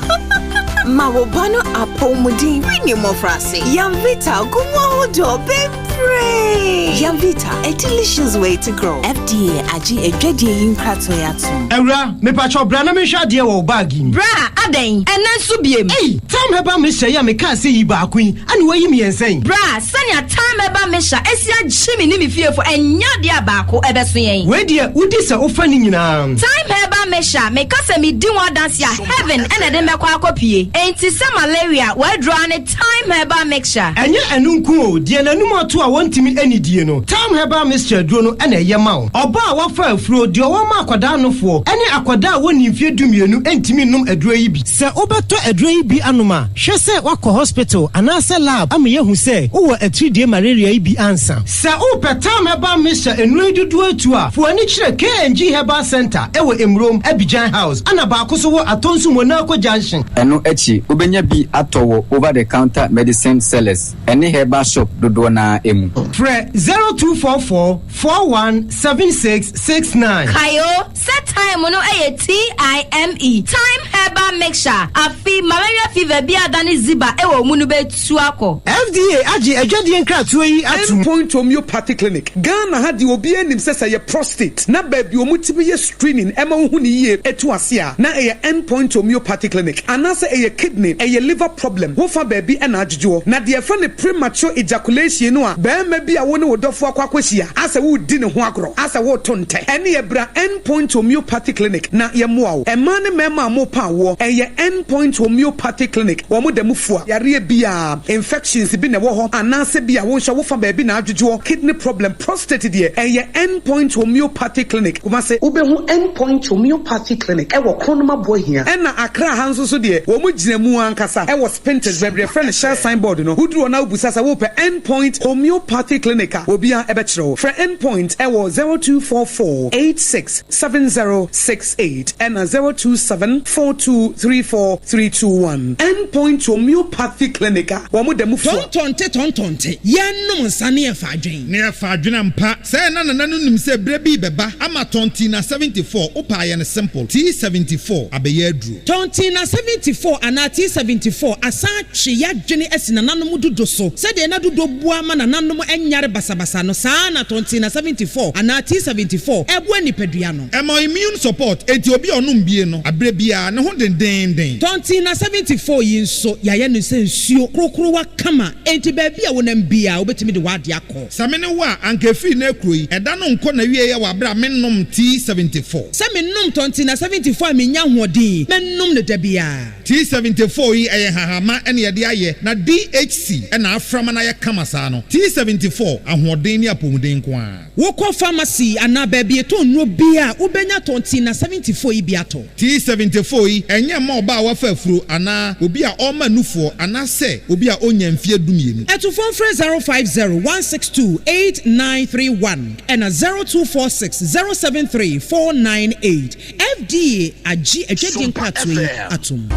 Ma wo ba no apɔwmuden firi ne mmɔfraase. Yamvita gu mu ahodoɔ bebree. Yamvita, a delicious way to grow. FDA agye adwadie yi nkratoɔ yi atom. Awura, mepakyɛw bra na menhwɛ adeɛ wɔ wo bag yi mu. Bra, adɛn? Ɛnnɛ nso biem? Ei! Tam Herbal Mixture yi a mekaa sɛ yi baako yi, ɛna woayi mmiɛnsa yi? Bra, sɛnea Tam Herbal Mixture asi agye me ne me fiefo, ɛnyɛ adeɛ a baako ɛbɛso yɛn. Wei deɛ, wodi sɛ wofa ne nyinaa. Thyme Herbal Mixture, meka sɛ medi ho adanse a, heaven na ɛde me bɛkɔ akɔpue. Enti sɛ malaria, w'aduro ara ne Thyme Herbal Mixture. Ɛnyɛ ɛno nko o, deɛ n'anum ato a wɔntumi nnidie no, Thyme Herbal Mixture aduro no na ɛyɛ ma wo. Ɔbaa a wafa afuro, deɛ ɔwɔ ma akwadaa nofoɔ, ne akwadaa a wɔnnii mfeɛ dumienu ntumi nnom aduro yi bi. Sɛ wobɛtɔ aduro yi bi anom a, hwɛ sɛ woakɔ hospital anaasɛ lab ama yɛahu sɛ wowɔ atiridie malaria yi bi ansa. Sɛ wopɛ Thyme Herbal Mixture nnuro yi dodoɔ atu a, fa w'ani kyerɛ KNG Herbal Centre wɔ Emurom, Abidjan House, ɛna baako nso wɔ Atonsu Monaco Junction. Ɛno akyi, wobɛnya bi atɔ wɔ over the counter medicine sellers ne herbal shop dodoɔ no ara mu. Frɛ 0244 41 76 69. Kae o, sɛ thyme no yɛ TIME, Thyme Herbal Mixture, afe malaria fever bi a adane ziba wɔ wo mu no bɛtu akɔ. FDA agye adwadie nkratoɔ yi atom. End Point Homeopathy Clinic, Ghana ha deɛ obiara nim sɛ sɛ ɛyɛ prostate na baabi a wɔtumi yɛ screening ɛma wohu no yie ɛtu ase a na ɛyɛ End Point Homeopathy Clinic anaasɛ ɛyɛ kidney, ɛyɛ liver problem, wofa baabi na adwodwoɔ. Na deɛ yɛfrɛ no premature ejaculation no a barima bi a wo ne wo dɔfoɔ akɔ akɔhyia asɛ woredi ne ho agorɔ, asɛ woreto ntɛ, ɛneɛ bra End Point Homeopathy Clinic na yɛmmoa wo. Mmaa ne mmarima a morepa awoɔ, ɛyɛ End Point Homeopathy Clinic, wɔn da mu fua. Yareɛ biara, infections bi na ɛwɔ hɔ anaasɛ bi a wo nso wofa baabi na adwodwoɔ, kidney problem, prostate deɛ, ɛyɛ End Point Homeopathy Clinic, Kumasi. Wobɛhu End Point Homeopathy Clinic wɔ Kronoma Boahia. Ɛna Accra ha nso so deɛ, wɔn gyina mu ankasa wɔ Spintex, baabi a yɛfrɛ no Shell sign board no. Woduru hɔ na wobisa sɛ wopɛ End Point Homeopathy Clinic a, obiara bɛkyerɛ wo. Frɛ End Point wɔ 0244 86 7068 ɛna 027 4234 321. End Point Homeopathy Clinic a wɔn da mu fua. Tɔntɔnte tɔntɔnte, yɛnnom nsa ne yɛfa adwen. Ne yɛfa adwen ampa. Sɛɛ na nana no nim sɛ berɛ bi rebɛba ama Tɔntina 74, wopɛ a yɛ no simple, T74 abɛyɛ aduro. Tɔntina 74 anaa T74 asan atwe y'adwene asi nananom dudo so. Sɛdeɛ na dudo boa ma nananom nyare basabasa no, saa ara na Tɔntina 74 anaa T74 boa nipadua no. Ɛma immune support, enti obi a ɔnom bie no, aberɛ biara, ne ho dendeenden. Tɔntina 74 yi nso, yɛayɛ no sɛ nsuo krokrowa kama, enti baabi a wonam biara, wobɛtumi de w'adeɛ akɔ. Sɛ me ne wo a, anka ɛfiri nnɛ kuro yi, ɛda no nkɔ n'awieɛ wɔ aberɛ a mennom T74. Sɛ menom Tɔntina 74 a mennya ahoɔden yi, mɛnom no da biara. T74 yi, ɛyɛ nhahamma na yɛde ayɛ, na DHC na afra ma no ayɛ kama saa no. T74, ahoɔden ne apɔmuden nko ara. Wokɔ pharmacy anaa baabi yɛtɔn nnuro biara a, wobɛnya Tɔntina 74 yi bi atɔ. T74 yi, ɛnyɛ mma ɔbaa a wafa afuro anaa obi a ɔrema nufoɔ anaasɛ obi a ɔnnya mfeɛ dumienu. Atufoɔ mfrɛ 050 162 8931 ɛna 0246 073 498. FDA agye adwadie nkratoɔ yi atom.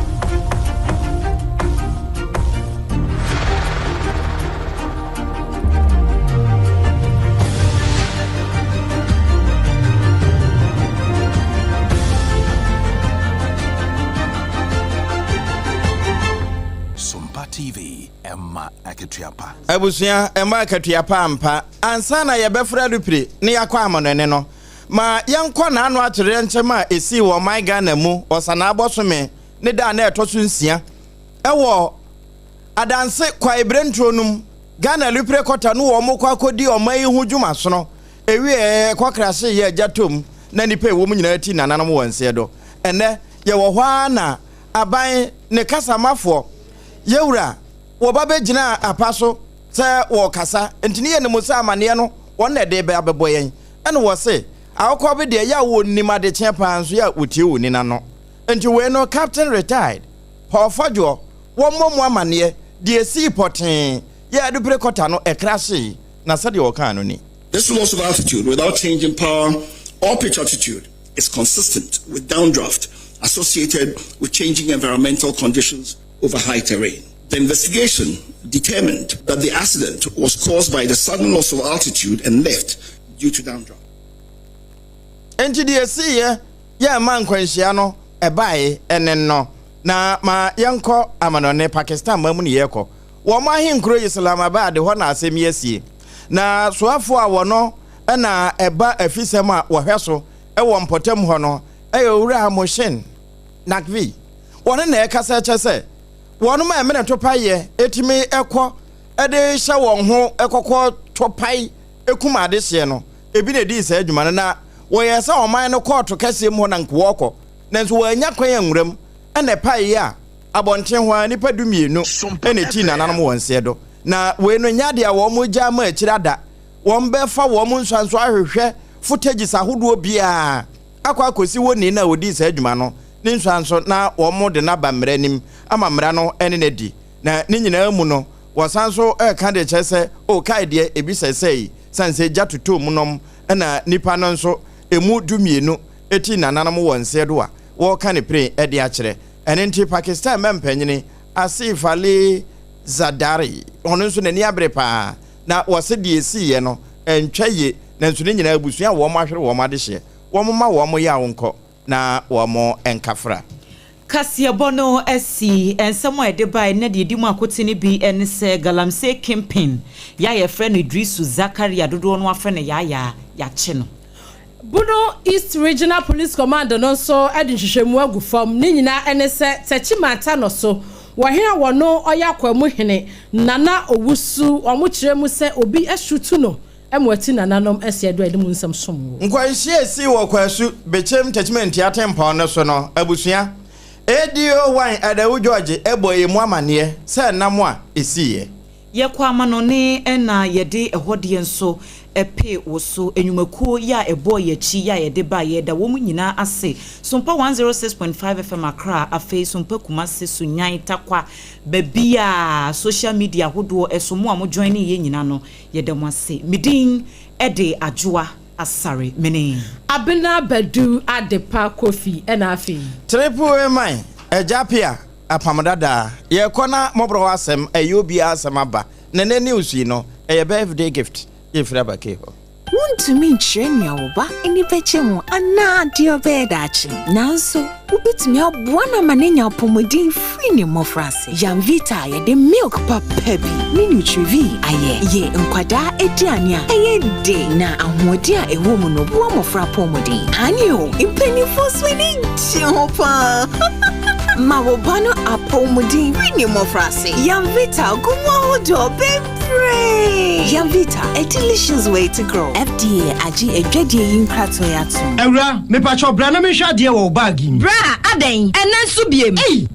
Sompa TV, ɛma akatua pa. Abusua, ɛma akatua pa ampa. Ansa na yɛbɛforo alupre na yɛakɔ amanɔne no, ma yɛnkɔ n'ano atoyerɛnkyɛm a esii wɔ ɔman Ghana mu Ɔsanaa bɔsome. ne da a na ɛtɔ so nsia wɔ Adanse Kwaeberɛntuo no mu, Ghana Lupre Kɔta no wɔn kɔ akɔdi ɔman yi ho dwumasono. Ɛwieɛ kɔkrahye yɛ gya tom na nnipa ɛwɔ mu nyinaa ti nananom wɔ nseɛ do. Ɛnnɛ yɛwɔ hɔ ara na aban ne kasamafoɔ, Yɛwura, wɔba bɛgyinaa apa so sɛ wɔrekasa nti ne yɛnim sɛ amaneɛ no wɔn na ɛde bɛ abɛbɔ yɛn. Ɛna wɔse Akokɔbe deɛ yɛ a wɔnim adekyeɛ paa nso yɛ a wɔtie wɔn nina no. Nti wei no Captain Retired Paul Fadwoɔ wɔmmɔ mu amaneɛ deɛ ɛsii pɔtee yɛ Adupire kɔta no ɛkrahyee na sɛdeɛ ɔkaa no ni. This loss of altitude without change in power or pitch altitude is consistent with downdraft associated with changing environmental conditions over high terrain. The investigation determined that the accident was caused by the sudden loss of altitude and lift due to downdraft. Enti deɛ ɛsiiɛ yɛ ɛma nkwanhyia no ɛbae ɛne no. Na ma yɛnkɔ amanɔne, Pakistan man mu ne yɛrekɔ. Wɔn ahenkuro Islamabad hɔ na asɛm yi asie. Na soafoɔ a wɔno na ɛba afisɛm a wɔhwɛ so wɔ mpɔtam hɔ no yɛ Owura Mohsin Naqvi. Wɔno na ɛrekasa kyɛ sɛ wɔnom a ɛmene topaeɛ tumi kɔ de hyɛ wɔn ho kɔkɔ topae kum adehyeɛ no, ebi na ɛdii saa adwuma no. Na wɔyɛɛ sɛ ɔman no kɔɔto kɛseɛ mu hɔ na nka wɔrekɔ, nanso wɔannya kwan anwura mu. Ɛna ɛpaeɛ a abɔnten hɔ ara nnipa dumienu na ɛtii nananom wɔn seɛ do. Na wei no nyɛ adeɛ a wɔgya ama akyiri ada. Wɔbɛfa wɔn nsuansoɔ ahwehwɛ footages ahodoɔ biara akɔ akɔsi wɔnii no a ɔdii saa adwuma no ne nsuanso na wɔde no aba mmara anim ama mmara no ne no adi. Na ne nyinaa mu no, wɔsan nso reka de kyerɛ sɛ, o kae deɛ ebi sɛesɛe sane sɛ gya totɔɔ mu nom na nnipa no nso emu dumienu tii nananom wɔ nseɛ do a wɔreka ne pire de akyerɛ. Ɛno nti Pakistan mampanyini Asif Ali Zardari ɔno nso n'ani abere paa na wɔse deɛ esiiɛ no antwa yie nanso ne nyinaa abusua a wɔn ahwere wɔn adehyeɛ wɔn mma wɔn yaw nkɔ na wɔn nkafra. Kaseɛbɔ no asi. Nsɛm a ɛde bae na deɛ ɛdi mu akotene bi ne sɛ Galamsey kingpin yi a yɛfrɛ no Iddrisu Zakaria dodoɔ no ara frɛ no Yaayaa, yɛakye no. Bono East Regional Police Command no nso de nhwehwɛmu agu fam. Ne nyinaa ne sɛ Techiman Tanɔ so wɔ he a wɔno ɔyɛ Akwamu hene Nana Owusu. Wɔkyerɛ mu sɛ obi asutu no ma wati nananom asia do a yɛde mu nsɛm som wo. Nkwanhyia a esii wɔ Kwasu, Bekyem, Techiman Ntia Tempɔn no so no, abusua ADO1 Adawu George bɔɔ yɛn mu amanneɛ sɛ nam a esiiɛ. Yɛkɔ amanɔne na yɛde ɛhɔ deɛ nso pee wo so. Nnwumakuo yi a ɛbɔɔ yɛn akyi yi a yɛde baeɛ, yɛda wɔn nyinaa ase. Sompa 106.5 FM Accra, afei Sompa Kumasi, Sunyani, Tarkwa, baabiara, social media ahodoɔ so, mo a mo joinee yɛn nyinaa no, yɛda mo ase. Me din de Adwoa Asare, me ne. Abena Badu Adepa Kofi ɛna afei. Triple A man, Agya Appiah, Apam dada, yɛkɔ na mɔborɔ asɛm ɛyɛ obiara asɛm aba na nɛ news yi no ɛyɛ birthday gift yɛ firi aba kei hɔ. Wuntumi nkyerɛ nea wo ba ani bɛgye ho anaa deɛ ɔbɛyɛ daakye, nanso wubetumi aboa no ama no anya apɔwmuden firi ne mmofraase. Yamvita a yɛde milk papa bi ne Nutrivie ayɛ yɛ nkwadaa aduane a ɛyɛ dɛ na ahoɔden a ɛwɔ mu no boa mmofra apɔwmuden. Aane o, mpanimfoɔ nso ani gye ho paa! Ma wo ba no apɔwmuden firi ne mmofraase. Yamvita gu mu ahodoɔ bebree! Yamvita, a delicious way to grow. FDA agye adwadie yi nkratoɔ yi atom. Awura, mepakyɛw bra na menhwɛ adeɛ wɔ wo bag yi mu. Bra, adɛn? Ɛnnɛ nso biem? Ei!